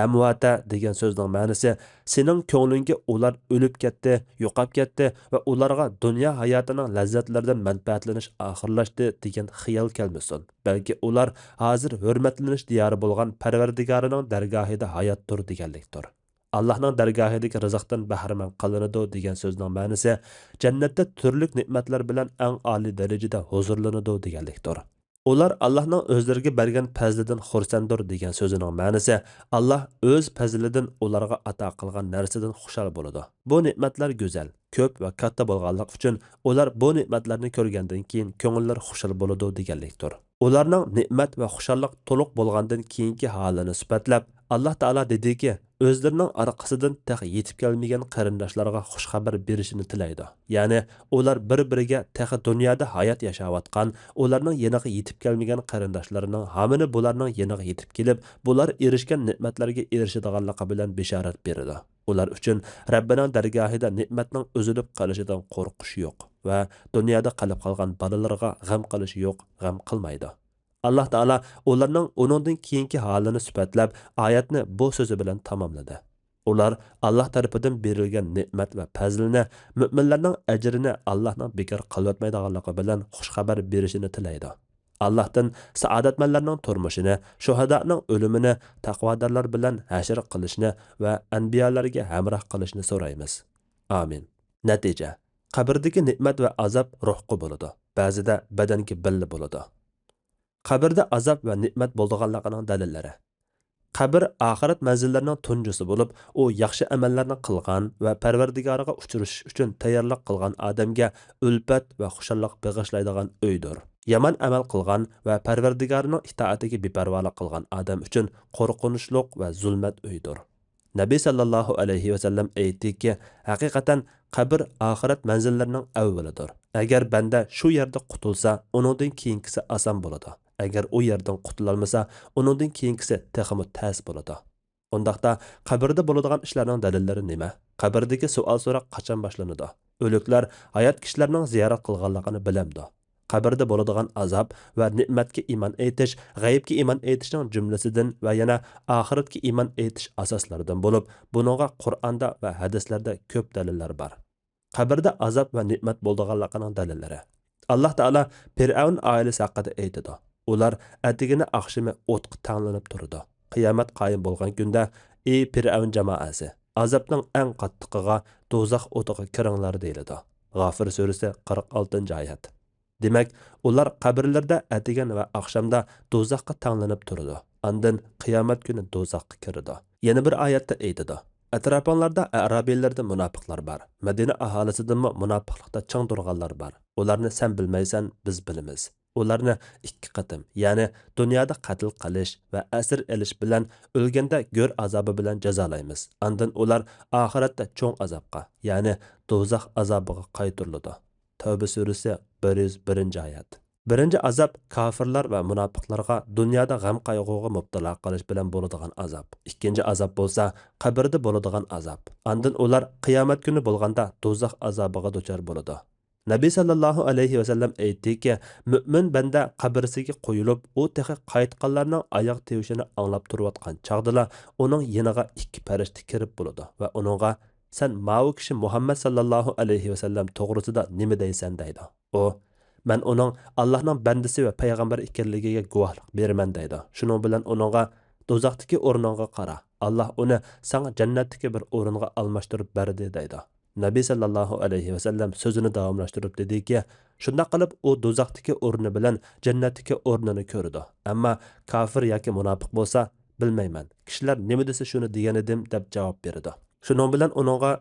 ئەمۋاتە دېگەن سۆزنىڭ مەنىسى، سېنىڭ كۆڭلۈڭگە ئۇلار ئۆلۈپ كەتتى، يوقاپ كەتتى ۋە ئۇلارغا دۇنيا ھاياتىنىڭ لەززەتلىرىدىن مەنپەئەتلىنىش ئاخىرلاشتى دېگەن خىيال كەلمىسۇن. بەلكى ئۇلار ھازىر ھۆرمەتلىنىش دىيارى بولغان پەرۋەردىگارىنىڭ دەرگاھىدا ھاياتتۇر دېگەنلىكتۇر. ئاللاھنىڭ دەرگاھىدىكى رىزىقتىن بەھرىمەن قىلىنىدۇ دېگەن سۆزنىڭ مەنىسى، جەننەتتە تۈرلۈك نېمەتلەر بىلەن ئەڭ ئالىي دەرىجىدە ھۇزۇرلىنىدۇ دېگەنلىكتۇر. ئۇلار ئاللاھنىڭ ئۆزلىرىگە بەرگەن پەزلىدىن خۇرسەندۇر دېگەن سۆزىنىڭ مەنىسى، ئاللاھ ئۆز پەزلىدىن ئۇلارغا ئاتا قىلغان نەرسىدىن خۇشال بولىدۇ. بۇ نېمەتلەر گۈزەل، كۆپ ۋە كاتتا بولغانلىقى ئۈچۈن، ئۇلار بۇ نېمەتلەرنى كۆرگەندىن كېيىن كۆڭۈللىرى خۇشال بولىدۇ دېگەنلىكتۇر. ئۇلارنىڭ نېمەت ۋە خۇشاللىق تولۇق بولغاندىن كېيىنكى ھالىنى سۈپەتلەپ، ئاللاھ تائالا دېدىكى، ئۆزلىرىنىڭ ئارقىسىدىن تېخى يېتىپ كەلمىگەن قېرىنداشلارغا خۇش خەۋەر بېرىشىنى تىلەيدۇ. يەنى ئۇلار بىر-بىرىگە تېخى دۇنيادا ھايات ياشاۋاتقان، ئۇلارنىڭ يېنىغا يېتىپ كەلمىگەن قېرىنداشلىرىنىڭ ھامىنى بۇلارنىڭ يېنىغا يېتىپ كېلىپ، بۇلار ئېرىشكەن نېمەتلەرگە ئېرىشىدىغانلىقى بىلەن بېشارەت بېرىدۇ. ئۇلار ئۈچۈن رەببىنىڭ دەرگاھىدا نېمەتنىڭ ئۈزۈلۈپ قېلىشىدىن قورقۇش يوق ۋە دۇنيادا قېلىپ قالغان بالىلىرىغا غەم قىلىش يوق، غەم قىلمايدۇ. ئاللاھ تائالا ئۇلارنىڭ ئۇنىڭدىن كېيىنكى ھالىنى سۈپەتلەپ، ئايەتنى بۇ سۆزى بىلەن تاماملىدى: ئۇلار ئاللاھ تەرىپىدىن بېرىلگەن نېمەت ۋە پەزىلنى، مۆمىنلەرنىڭ ئەجرىنى ئاللاھنىڭ بىكار قىلىۋەتمەيدىغانلىقى بىلەن خۇش خەۋەر بېرىشىنى تىلەيدۇ. ئاللاھتىن سائادەتمەنلەرنىڭ تۇرمۇشىنى، شۇھادانىڭ ئۆلۈمىنى، تەقۋادارلار بىلەن ھەشر قىلىشنى ۋە ئەنبىيالارگە ھەمراھ قىلىشنى سورايمىز. ئامىن. نەتىجە: قەبرىدىكى نېمەت ۋە ئازاب روھقا بولىدۇ، بەزىدە بەدەنگە بىللە بولىدۇ. قەبرىدە ئازاب ۋە نېمەت بولىدىغانلىقىنىڭ دەلىللىرى. قەبرە ئاخىرەت مەنزىللىرىنىڭ تۇنجىسى بولۇپ، ئۇ ياخشى ئەمەللەرنى قىلغان ۋە پەرۋەردىگارىغا ئۇچرىشىش ئۈچۈن تەييارلىق قىلغان ئادەمگە ئۈلپەت ۋە خۇشاللىق بېغىشلايدىغان ئۆيدۇر. يامان ئەمەل قىلغان ۋە پەرۋەردىگارىنىڭ ئىتائىتىگە بىپەرۋالىق قىلغان ئادەم ئۈچۈن قورقۇنچلۇق ۋە زۇلمەت ئۆيدۇر. نەبى ساللاللاھۇ ئەلەيھى ۋەسەللەم ئېيتتىكى، ھەقىقەتەن قەبرە ئاخىرەت مەنزىللىرىنىڭ ئەۋۋىلىدۇر. ئەگەر بەندە شۇ يەردە قۇتۇلسا، ئۇنىڭدىن كېيىنكىسى ئاسان بولىدۇ. ئەگەر ئۇ يەردىن قۇتۇلالمىسا، ئۇنىڭدىن كېيىنكىسى تېخىمۇ تەس بولىدۇ. ئۇنداقتا، قەبرىدە بولىدىغان ئىشلارنىڭ دەلىللىرى نېمە؟ قەبرىدىكى سوئال-سوراق قاچان باشلىنىدۇ؟ ئۆلۈكلەر ھايات كىشىلەرنىڭ زىيارەت قىلغانلىقىنى بىلەمدۇ؟ قەبرىدە بولىدىغان ئازاب ۋە نېمەتكە ئىمان ئېيتىش غەيىبكە ئىمان ئېيتىشنىڭ جۈملىسىدىن ۋە يەنە ئاخىرەتكە ئىمان ئېيتىش ئاساسلىرىدىن بولۇپ، بۇنىڭغا قۇرئاندا ۋە ھەدىسلەردە كۆپ دەلىللەر بار. قەبرىدە ئازاب ۋە نېمەت بولىدىغانلىقىنىڭ دەلىللىرى. ئاللاھ تائالا پىرئەۋن ئائىلىسى ھەققىدە ئېيتىدۇ. ئۇلار ئەتىگىنى ئاخشىمى ئوتقا تەڭلىنىپ تۇرىدۇ. قىيامەت قايىم بولغان كۈندە، ئى پىرئەۋن جامائەسى، ئازابنىڭ ئەڭ قاتتىقىغا، دوزاخ ئوتىغا كىرىڭلار دېيىلىدۇ. غافىر سۈرىسى، قىرىق ئالتىنچى ئايەت. دېمەك، ئۇلار قەبرىلىرىدە ئەتىگەن ۋە ئاخشامدا دوزاخقا تەڭلىنىپ تۇرىدۇ. ئاندىن قىيامەت كۈنى دوزاخقا كىرىدۇ. يەنە بىر ئايەتتە ئېيتىدۇ، ئەتراپىڭلاردا ئەرابىيلەردىن مۇناپىقلار بار. مەدىنە ئاھالىسىدىنمۇ مۇناپىقلىقتا چىڭ تۇرغانلار بار. ئۇلارنى سەن بىلمەيسەن، بىز بىلىمىز. ئۇلارنى ئىككى قېتىم، يەنى دۇنيادا قەتل قىلىش ۋە ئەسىر ئېلىش بىلەن ئۆلگەندە گۆر ئازابى بىلەن جازالايمىز. ئاندىن ئۇلار ئاخىرەتتە چوڭ ئازابقا، يەنى دوزاخ ئازابىغا قايتۇرۇلىدۇ. تەۋبە سۈرىسى، بىر يۈز بىرىنچى ئايەت. بىرىنچى ئازاب كاپىرلار ۋە مۇناپىقلارغا دۇنيادا غەم-قايغۇغا مۇپتىلا قىلىش بىلەن بولىدىغان ئازاب. ئىككىنچى ئازاب بولسا قەبرىدە بولىدىغان ئازاب. ئاندىن ئۇلار قىيامەت كۈنى بولغاندا دوزاخ ئازابىغا دۇچار بولىدۇ. نەبى ساللاللاھۇ ئەلەيھى ۋەسەللەم ئېيتتىكى، مۆمىن بەندە قەبرىسىگە قويۇلۇپ، ئۇ تېخى قايتقانلارنىڭ ئاياغ تىۋىشىنى ئاڭلاپ تۇرۇۋاتقان چاغدىلا ئۇنىڭ يېنىغا ئىككى پەرىشتە كىرىپ بولىدۇ ۋە ئۇنىڭغا، سەن ماۋۇ كىشى مۇھەممەد ساللاللاھۇ ئەلەيھى ۋەسەللەم توغرىسىدا نېمە دەيسەن؟ دەيدۇ. ئۇ، مەن ئۇنىڭ ئاللاھنىڭ بەندىسى ۋە پەيغەمبىرى ئىكەنلىكىگە گۇۋاھلىق بېرىمەن، دەيدۇ. شۇنىڭ بىلەن ئۇنىڭغا، دوزاختىكى ئورنۇڭغا قارا، ئاللاھ ئۇنى ساڭا جەننەتتىكى بىر ئورۇنغا ئالماشتۇرۇپ بەردى، دەيدۇ. نەبى ساللاللاھۇ ئەلەيھى ۋەسەللەم سۆزىنى داۋاملاشتۇرۇپ دېدىكى، شۇنداق قىلىپ ئۇ دوزاختىكى ئورنى بىلەن جەننەتتىكى ئورنىنى كۆرىدۇ. ئەمما كاپىر ياكى مۇناپىق بولسا، بىلمەيمەن، كىشىلەر نېمە دېسە شۇنى دېگەنىدىم، دەپ جاۋاب بېرىدۇ. شۇنىڭ بىلەن ئۇنىڭغا،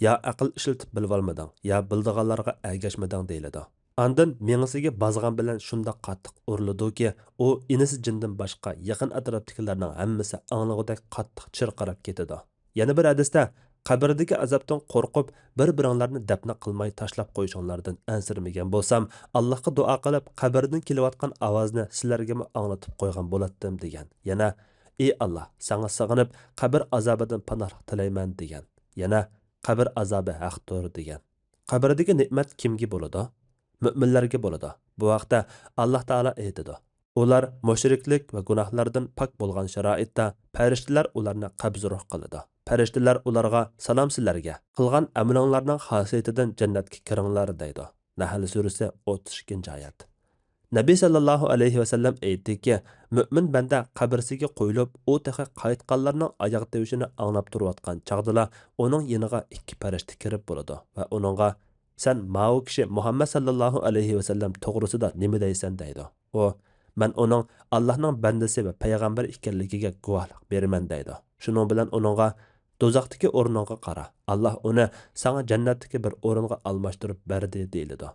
يا ئەقىل ئىشلىتىپ بىلىۋالمىدىڭ، يا بىلىدىغانلارغا ئەگەشمىدىڭ، دېيىلىدۇ. ئاندىن مېڭىسىگە بازغان بىلەن شۇنداق قاتتىق ئۇرۇلىدۇكى، ئۇ ئىنىسى جىندىن باشقا يېقىن ئەتراپتىكىلەرنىڭ ھەممىسى ئاڭلىغۇدەك قاتتىق چىرقىراپ كېتىدۇ. يەنە بىر ھەدىستە، قەبرىدىكى ئازابتىن قورقۇپ، بىر-بىرىڭلارنى دەپنە قىلماي تاشلاپ قويۇشۇڭلاردىن ئەنسىرىمىگەن بولسام، ئاللاھقا دۇئا قىلىپ، قەبرىدىن كېلىۋاتقان ئاۋازنى سىلەرگىمۇ ئاڭلىتىپ قويغان بولاتتىم، دېگەن. يەنە، ئى ئاللاھ، ساڭا سىغىنىپ، قەبرە ئازابىدىن پاناھلىق تىلەيمەن، دېگەن. يەنە، قەبرە ئازابى ھەقتۇر، دېگەن. قەبرىدىكى نېمەت كىمگە بولىدۇ؟ مۆمىنلەرگە بولىدۇ. بۇ ھەقتە ئاللاھ تائالا ئېيتىدۇ، ئۇلار مۇشرىكلىك ۋە گۇناھلاردىن پاك بولغان شارائىتتا پەرىشتىلەر ئۇلارنى قەبزى روھ قىلىدۇ. پەرىشتىلەر ئۇلارغا، سالام سىلەرگە، قىلغان ئەمىلىڭلارنىڭ خاسىيىتىدىن جەننەتكە كىرىڭلار، دەيدۇ. نەھل سۈرىسى، ئوتتۇز ئىككىنچى ئايەت. نەبى ساللاللاھۇ ئەلەيھى ۋەسەللەم ئېيتتىكى، مۆمىن بەندە قەبرىسىگە قويۇلۇپ، ئۇ تېخى قايتقانلارنىڭ ئاياغ تىۋىشىنى ئاڭلاپ تۇرۇۋاتقان چاغدىلا ئۇنىڭ يېنىغا ئىككى پەرىشتە كىرىپ بولىدۇ ۋە ئۇنىڭغا، سەن ماۋۇ كىشى مۇھەممەد ساللاللاھۇ ئەلەيھى ۋەسەللەم توغرىسىدا نېمە دەيسەن؟ دەيدۇ. ئۇ، مەن ئۇنىڭ ئاللاھنىڭ بەندىسى ۋە پەيغەمبىرى ئىكەنلىكىگە گۇۋاھلىق بېرىمەن، دەيدۇ. شۇنىڭ بىلەن ئۇنىڭغا، دوزاختىكى ئورنۇڭغا قارا، ئاللاھ ئۇنى ساڭا جەننەتتىكى بىر ئورۇنغا ئالماشتۇرۇپ بەردى، دېيىلىدۇ.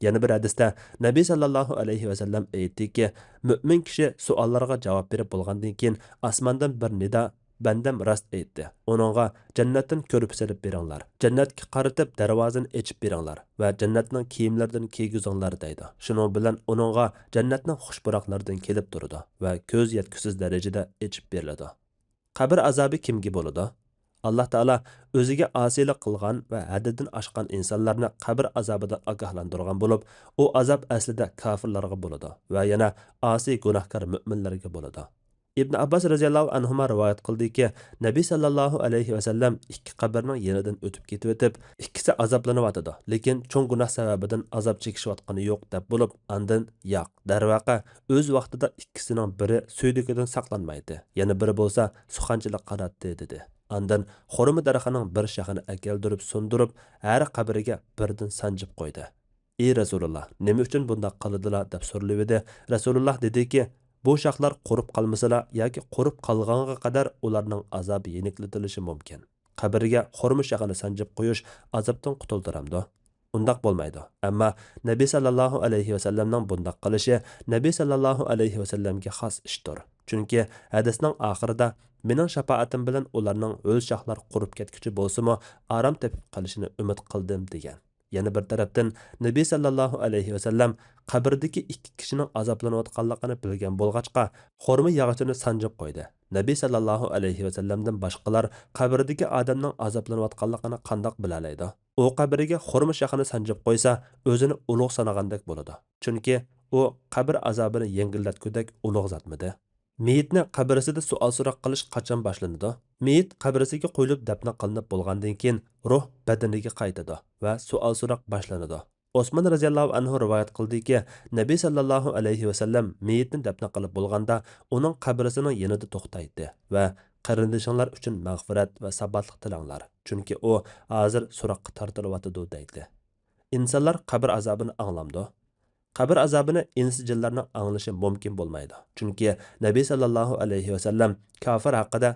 يەنە بىر ھەدىستە نەبى ساللاللاھۇ ئەلەيھى ۋەسەللەم ئېيتتىكى، مۆمىن كىشى سوئاللارغا جاۋاب بېرىپ بولغاندىن كېيىن، ئاسماندىن بىر نىدا، بەندەم راست ئېيتتى، ئۇنىڭغا جەننەتتىن كۆرپە سېلىپ بېرىڭلار، جەننەتكە قارىتىپ دەرۋازىنى ئېچىپ بېرىڭلار ۋە جەننەتنىڭ كىيىملىرىدىن كىيگۈزۈڭلار، دەيدۇ. شۇنىڭ بىلەن ئۇنىڭغا جەننەتنىڭ خۇش پۇراقلىرىدىن كېلىپ تۇرىدۇ ۋە كۆز يەتكۈسىز دەرىجىدە ئېچىپ بېرىلىدۇ. قەبرە ئازابى كىمگە بولىدۇ؟ ئاللاھ تائالا ئۆزىگە ئاسىيلىق قىلغان ۋە ھەددىدىن ئاشقان ئىنسانلارنى قەبرە ئازابىدىن ئاگاھلاندۇرغان بولۇپ، ئۇ ئازاب ئەسلىدە كاپىرلارغا بولىدۇ ۋە يەنە ئاسىي گۇناھكار مۆمىنلەرگە بولىدۇ. ئىبن ئابباس رەزىياللاھۇ ئەنھۇما رىۋايەت قىلدىكى، نەبى ساللاللاھۇ ئەلەيھى ۋەسەللەم ئىككى قەبرىنىڭ يېنىدىن ئۆتۈپ كېتىۋېتىپ، ئىككىسى ئازابلىنىۋاتىدۇ، لېكىن چوڭ گۇناھ سەۋەبىدىن ئازاب چېكىشىۋاتقىنى يوق، دەپ بولۇپ، ئاندىن، ياق، دەرۋەقە، ئۆز ۋاقتىدا ئىككىسىنىڭ بىرى سۈيدۈكىدىن ساقلانمايتتى، يەنە بىرى بولسا سۇخانچىلىق قىلاتتى، دېدى. ئاندىن خورما دەرىخىنىڭ بىر شېخىنى ئەكەلدۈرۈپ سۇندۇرۇپ، ھەر قەبرىگە بىردىن سانجىپ قويدى. ئى رەسۇلۇللا، نېمە ئۈچۈن بۇنداق قىلدىلا؟ دەپ سورىلىۋىدى. رەسۇلۇللا دېدىكى، بۇ شاخلار قۇرۇپ قالمىسىلا ياكى قۇرۇپ قالغانغا قەدەر ئۇلارنىڭ ئازابى يېنىكلىتىلىشى مۇمكىن. قەبرىگە خورما شېخىنى سانجىپ قويۇش ئازابتىن قۇتۇلدۇرامدۇ؟ ئۇنداق بولمايدۇ. ئەمما نەبى سەللەللاھۇ ئەلەيھى ۋەسەللەمنىڭ بۇنداق قىلىشى نەبى سەللەللاھۇ ئەلەيھى ۋەسەللەمگە خاس ئىشتۇر. چۈنكى ھەدىسنىڭ ئاخىرىدا، «مېنىڭ شاپائىتىم بىلەن ئۇلارنىڭ ھۆل شاخلار قۇرۇپ كەتكۈچە بولسىمۇ، ئارام تېپىپ قېلىشىنى ئۈمىد قىلدىم» دېگەن. يەنە بىر تەرەپتىن، نەبى سەللەللاھۇ ئەلەيھى ۋەسەللەم قەبرىدىكى ئىككى كىشىنىڭ ئازابلىنىۋاتقانلىقىنى بىلگەن بولغاچقا، خورما ياغىچىنى سانجىپ قويدى. نەبى سەللەللاھۇ ئەلەيھى ۋەسەللەمدىن باشقىلار قەبرىدىكى ئادەمنىڭ ئازابلىنىۋاتقانلىقىنى قانداق بىلەلەيدۇ؟ ئۇ قەبرىگە خورما شېخىنى سانجىپ قويسا، ئۆزىنى ئۇلۇغ سانىغاندەك بولىدۇ. چۈنكى ئۇ قەبرە ئازابىنى يەڭگىللەتكۈدەك ئۇلۇغ زاتمىدى. مېيىتنى قەبرىسىدە سوئال-سوراق قىلىش قاچان باشلىنىدۇ؟ مېيىت قەبرىسىگە قويۇلۇپ دەپنە قىلىنىپ بولغاندىن كېيىن، روھ بەدىنىگە قايتىدۇ ۋە سوئال-سوراق باشلىنىدۇ. ئوسمان رەزىياللاھۇ ئەنھۇ رىۋايەت قىلدىكى، نەبى سەللەللاھۇ ئەلەيھى ۋەسەللەم مېيىتنى دەپنە قىلىپ بولغاندا، ئۇنىڭ قەبرىسىنىڭ يېنىدا توختايتتى ۋە «قېرىندىشىڭلار ئۈچۈن مەغپىرەت ۋە ساباتلىق تىلەڭلار، چۈنكى ئۇ ھازىر سوراققا تارتىلىۋاتىدۇ» دەيتتى. ئىنسانلار قەبرە ئازابىنى ئاڭلامدۇ؟ قەبرە ئازابىنى ئىنس-جىنلارنىڭ ئاڭلىشى مۇمكىن بولمايدۇ. چۈنكى نەبى سەللەللاھۇ ئەلەيھى ۋەسەللەم كاپىر ھەققىدە،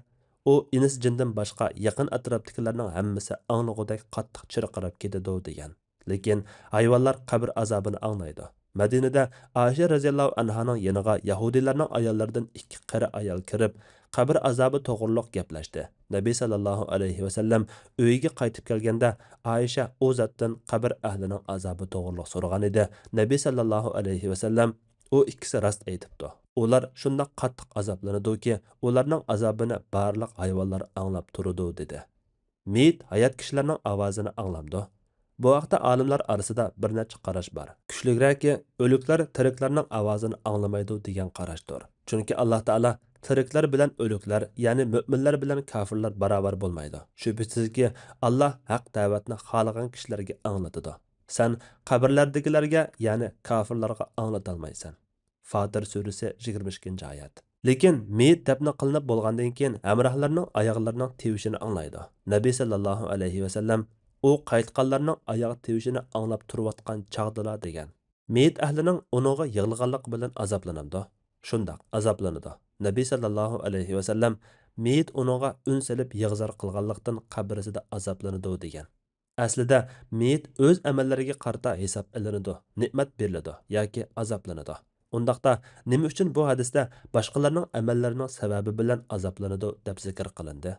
«ئۇ ئىنس-جىندىن باشقا يېقىن ئەتراپتىكىلەرنىڭ ھەممىسى ئاڭلىغۇدەك قاتتىق چىرقىراپ كېتىدۇ» دېگەن. لېكىن ھايۋانلار قەبرە ئازابىنى ئاڭلايدۇ. مەدىنىدە ئائىشە رەزىياللاھۇ ئەنھانىڭ يېنىغا يەھۇدىيلارنىڭ ئاياللىرىدىن ئىككى قېرى ئايال كىرىپ، قەبرە ئازابى توغرۇلۇق گەپلەشتى. نەبى سەللەللاھۇ ئەلەيھى ۋەسەللەم ئۆيىگە قايتىپ كەلگەندە، ئائىشە ئۇ زاتتىن قەبرە ئەھلىنىڭ ئازابى توغرۇلۇق سورىغانىدى. نەبى سەللەللاھۇ ئەلەيھى ۋەسەللەم، «ئۇ ئىككىسى راست ئېيتىپتۇ. ئۇلار شۇنداق قاتتىق ئازابلىنىدۇكى، ئۇلارنىڭ ئازابىنى بارلىق ھايۋانلار ئاڭلاپ تۇرىدۇ» دېدى. مېيىت ھايات كىشىلەرنىڭ ئاۋازىنى ئاڭلامدۇ؟ بۇ ھەقتە ئالىملار ئارىسىدا بىر نەچچە قاراش بار. كۈچلۈكرەكى، ئۆلۈكلەر تىرىكلەرنىڭ ئاۋازىنى ئاڭلىمايدۇ دېگەن قاراشتۇر. چۈنكى ئاللا تائالا تىرىكلەر بىلەن ئۆلۈكلەر، يەنى مۆمىنلەر بىلەن كاپىرلار باراۋەر بولمايدۇ. شۈبھىسىزكى، ئاللا ھەق دەۋەتنى خالىغان كىشىلەرگە ئاڭلىتىدۇ. سەن قەبرىلەردىكىلەرگە، يەنى كاپىرلارغا ئاڭلىتالمايسەن. فاتىر سۈرىسى، يىگىرمە ئىككىنچى ئايەت. لېكىن مېيىت دەپنە قىلىنىپ بولغاندىن كېيىن، ھەمراھلىرىنىڭ ئاياغلىرىنىڭ تىۋىشىنى ئاڭلايدۇ. نەبى سەللەللاھۇ ئەلەيھى ۋەسەللەم، «ئۇ قايتقانلارنىڭ ئاياغ تىۋىشىنى ئاڭلاپ تۇرۇۋاتقان چاغدىلا» دېگەن. مېيىت ئەھلىنىڭ ئۇنىڭغا يىغلىغانلىقى بىلەن ئازابلىنامدۇ؟ شۇنداق، ئازابلىنىدۇ. نەبى سەللەللاھۇ ئەلەيھى ۋەسەللەم، «مېيىت ئۇنىڭغا ئۈن سېلىپ يىغا-زار قىلغانلىقتىن، قەبرىسىدە ئازابلىنىدۇ» دېگەن. ئەسلىدە مېيىت ئۆز ئەمەللىرىگە قارىتا ھېساب ئېلىنىدۇ، نېمەت بېرىلىدۇ ياكى ئازابلىنىدۇ. ئۇنداقتا، نېمە ئۈچۈن بۇ ھەدىستە باشقىلارنىڭ ئەمەللىرىنىڭ سەۋەبى بىلەن ئازابلىنىدۇ دەپ زىكىر قىلىندى؟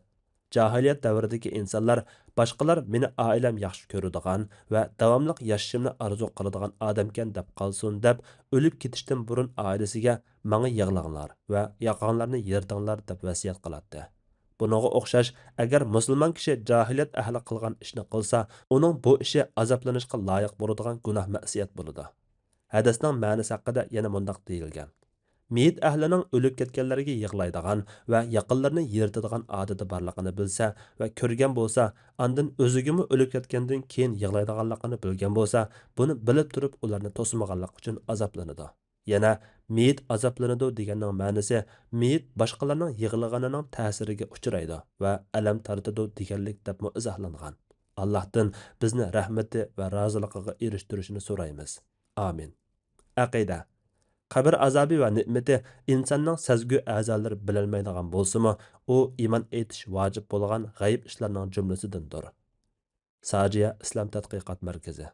جاھىلىيەت دەۋرىدىكى ئىنسانلار، «باشقىلار مېنى ئائىلەم ياخشى كۆرىدىغان ۋە داۋاملىق ياشىشىمنى ئارزۇ قىلىدىغان ئادەمكەن دەپ قالسۇن» دەپ، ئۆلۈپ كېتىشتىن بۇرۇن ئائىلىسىگە، «ماڭا يىغلاڭلار ۋە ياقاڭلارنى يىرتىڭلار» دەپ ۋەسىيەت قىلاتتى. بۇنىڭغا ئوخشاش، ئەگەر مۇسۇلمان كىشى جاھىلىيەت ئەھلى قىلغان ئىشنى قىلسا، ئۇنىڭ بۇ ئىشى ئازابلىنىشقا لايىق بولىدىغان گۇناھ مەسىيەت بولىدۇ. ھەدىسنىڭ مەنىسى ھەققىدە يەنە مۇنداق دېيىلگەن: مېيىت ئەھلىنىڭ ئۆلۈپ كەتكەنلەرگە يىغلايدىغان ۋە يېقىنلىرىنى يىرتىدىغان ئادىتى بارلىقىنى بىلسە ۋە كۆرگەن بولسا، ئاندىن ئۆزىگىمۇ ئۆلۈپ كەتكەندىن كېيىن يىغلايدىغانلىقىنى بىلگەن بولسا، بۇنى بىلىپ تۇرۇپ ئۇلارنى توسمىغانلىق ئۈچۈن ئازابلىنىدۇ. يەنە مېيىت ئازابلىنىدۇ دېگەننىڭ مەنىسى مېيىت باشقىلارنىڭ يىغلىغىنىنىڭ تەسىرىگە ئۇچرايدۇ ۋە ئەلەم تارتىدۇ دېگەنلىك دەپمۇ ئىزاھلانغان. ئاللاھتىن بىزنى رەھمىتى ۋە رازىلىقىغا ئېرىشتۈرۈشىنى سورايمىز. ئامىن. ئەقىدە. قەبرە ئازابى ۋە نېمىتى ئىنساننىڭ سەزگۈ ئەزالىرى بىلەلمەيدىغان بولسىمۇ، ئۇ ئىمان ئېيتىش ۋاجىپ بولغان غەيىب ئىشلارنىڭ جۈملىسىدىندۇر. ساجىيە ئىسلام تەتقىقات مەركىزى.